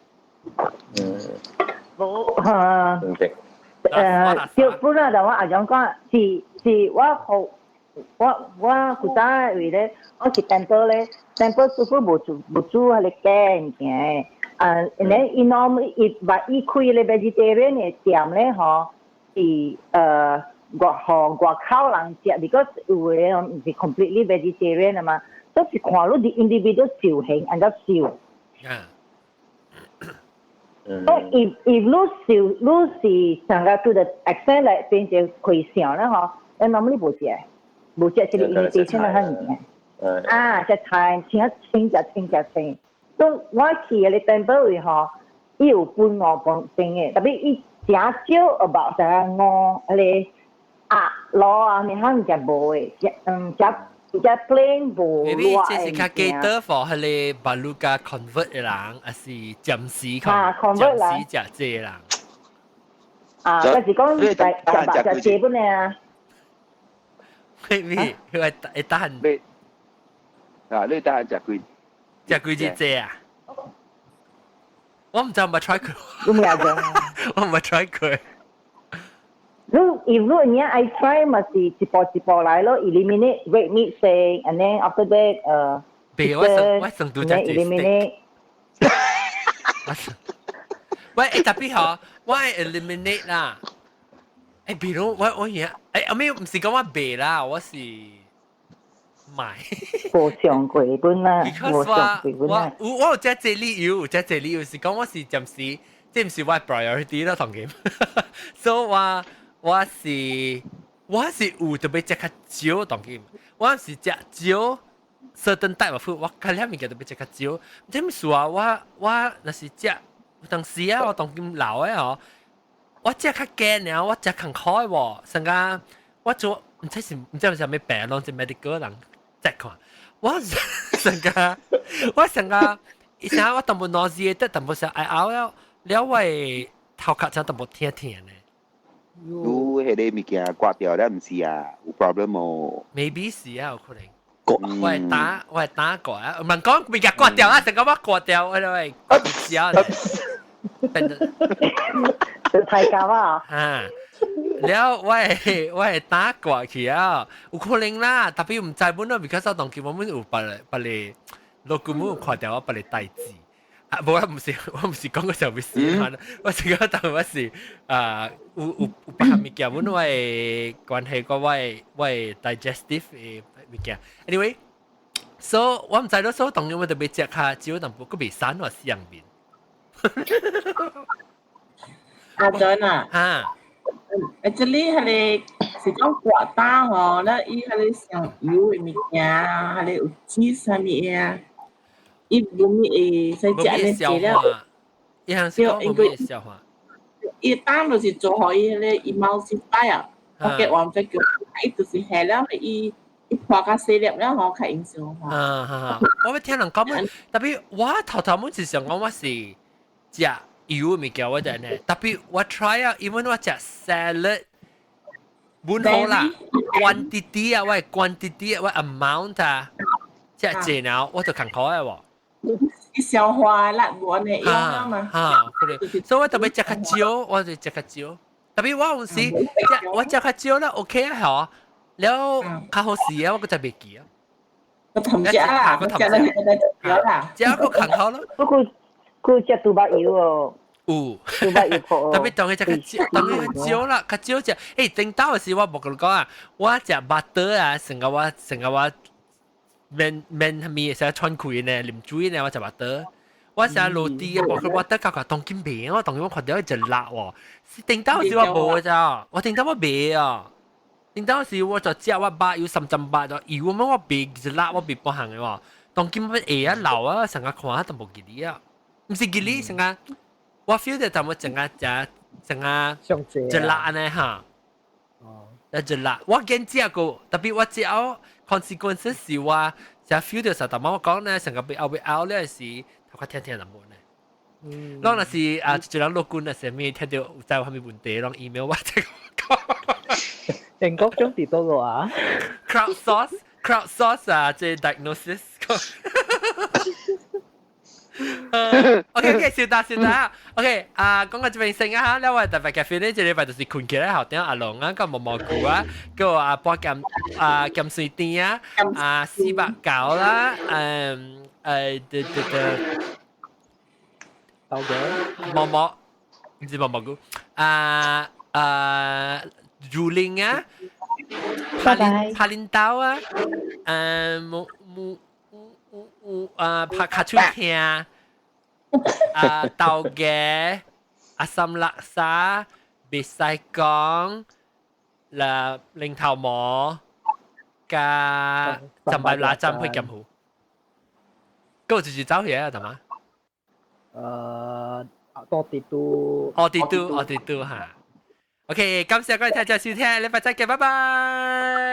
無嚇。對，本來就我阿講講是是我好，我我古早為咧，我是 temple 咧，temple 師傅無煮無煮彼個假物件的。啊，然後伊 normally 伊把伊開咧 vegetarian 的店咧吼，是外予外口人食，because 有的人毋是 completely vegetarian 的嘛，都是看你 individual 受形按怎受。所以 if 你受你是上個 to the extent 來變成開想咧吼，你 normally 無食，無食這個 imitation 的物件。啊，食菜清清食清食清。所以我去的 temple 位吼，伊有分五分間的，特別伊誠少 about 啥五彼個鴨螺啊，物項食無的，食食食 plain 無熱的這是較 cater for 彼個 baru convert 的人，還是暫時 convert 暫時食這個人？啊，就是講食食肉食這本的啊。咩咩？佢會會得閒？你啊，你得閒食幾？食幾隻這啊？我毋知有冇 try 過。你冇講。我毋 try 過。你 if 你愛 try 嘛是一步一步來咯，eliminate red meat 先，and then after that 別，我上我上拄食 eliminate。喂，特別好，我愛 eliminate 啦。欸，比如我而家，欸，後尾毋是講我賣啦，我是買。無上過本啦，無上過本啦。我有這這理由，有這這理由是講我是暫時，這毋是我 priority 啦，當然。所以我是有特別食較少當然，我是食少 certain type of food，我較了物件特別食較少。這毋是啊，我若是食，當時啊，我當今老的哦。我食較簡爾，我食艱苦的喎，成個我做毋知是毋知是啥物病，攏是 medical 人再看。我成個我成個，以前我淡薄腦子得淡薄想愛嘔了，了我的頭殼才淡薄疼疼呢。你彼个物件割掉了，毋是啊？有 problem 哦。 Maybe 是啊，有可能。我會打過啊，唔係講物件割掉啊，成個我割掉，我會食。太夾啊！啊，了我會打過去啊，有可能啦，特別毋知本咯，because 當今我們有別個老公有看到我別個代誌。啊，無我毋是我毋是講個時候會死嘛，我是講當我是啊，有別項物件，阮我的關係個我的 digestive 的物件。Anyway，so 我毋知咯，所以當然我特別食較少淡薄，閣袂散我死人面。阿俊啊，哈，actually 彼个是講割膽吼，咧伊彼个上油的物件，彼个有脂啥物啊，伊無咪會使食呢消化，伊係是講無咪會消化。伊膽就是做予伊彼个 emulsify 啊，我記我毋知叫，伊就是下了伊伊破較細粒了吼，較容消化。啊哈，我欲聽人講乜，特別我頭頭滿是想講我是食油的物件，我就呢，特別我 try 啊，因為我食 salad，本好啦，quantity 啊，我係 quantity 我 amount 啊，食濟了我就艱苦的喎。伊消化力無按呢樣嘛。哈，可能，所以我特別食較少，我就食較少。特別我有時食我食較少啦，OK 啊，嗬，了較好食啊，我閣就袂記啊。我同食啦，我食了就食啦，食個艱苦咯。不過佢食豬肉油哦。有，豬肉油破。特別當佢食較少，當佢較少啦，較少食。欸，頂到時我無共你講啊，我食 butter 啊，成個我免免啥物會使喘氣呢，啉水呢，我食 butter。我食 roti 啊，我佢 butter 較較當今袂，我當今我看到一隻辣喎。是頂到時我無咋，我頂到我袂啊。頂到時我就食我肉有三針肉就油，我袂一辣，我袂半項的喎。當今我會啊老啊，成個看都無記得啊，毋是記得成個。我 feel 到淡薄成個食成個一辣呢哈。哦。一辣，我見食過，特別我食後 consequences 是我食 feel 到實淡薄我講呢，成個被後被拗咧是頭殼聽聽淡薄呢。嗯。攏若是啊，一人落軍啊，啥物聽到有知有啥物問題，攏 email 我這個。英國種佇佗落啊？Crowd source，crowd source 啊，這 diagnosis。OK OK，小達小達，OK 啊，講到這邊先啊，了我特別嘅 feel 呢，這禮拜就是困起來後頂阿龍啊，個毛毛菇啊，個阿波鹹啊鹹水甜啊，啊四百九啦，對對對，豆嘅毛毛，毋是毛毛菇，啊啊乳玲啊，拜拜，帕林豆啊，木木有啊，拍卡手聽，啊豆芽，阿三叻沙，別使講，啦零頭毛，加浸白辣浸去鹹糊，嗰個就是走嘢啊，係嘛？多啲都，哦啲都，哦啲都嚇。OK，感謝各位聽眾收聽，禮拜再見，拜拜。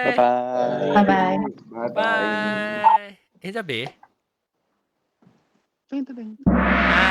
拜拜。拜拜。拜拜。誒，這邊。叮叮叮。啊。